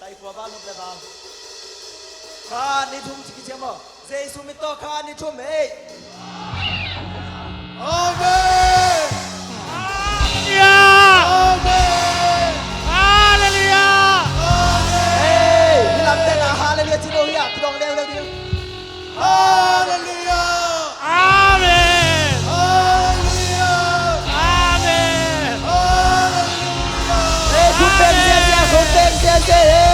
Taikua val, nup le val. Kha ni thum ci kiciam maw? Jesu min tawh kha ni thum ei. Amen. Hallelujah. Amen. Hallelujah. Amen. Hey, hih lam ten ah hallelujah ci lo hi ah, kidong leuleu ding. Hallelujah. Amen. Hallelujah. Amen. Hallelujah. Hey, khut beng ziahziah, khut beng ziahziah, hey.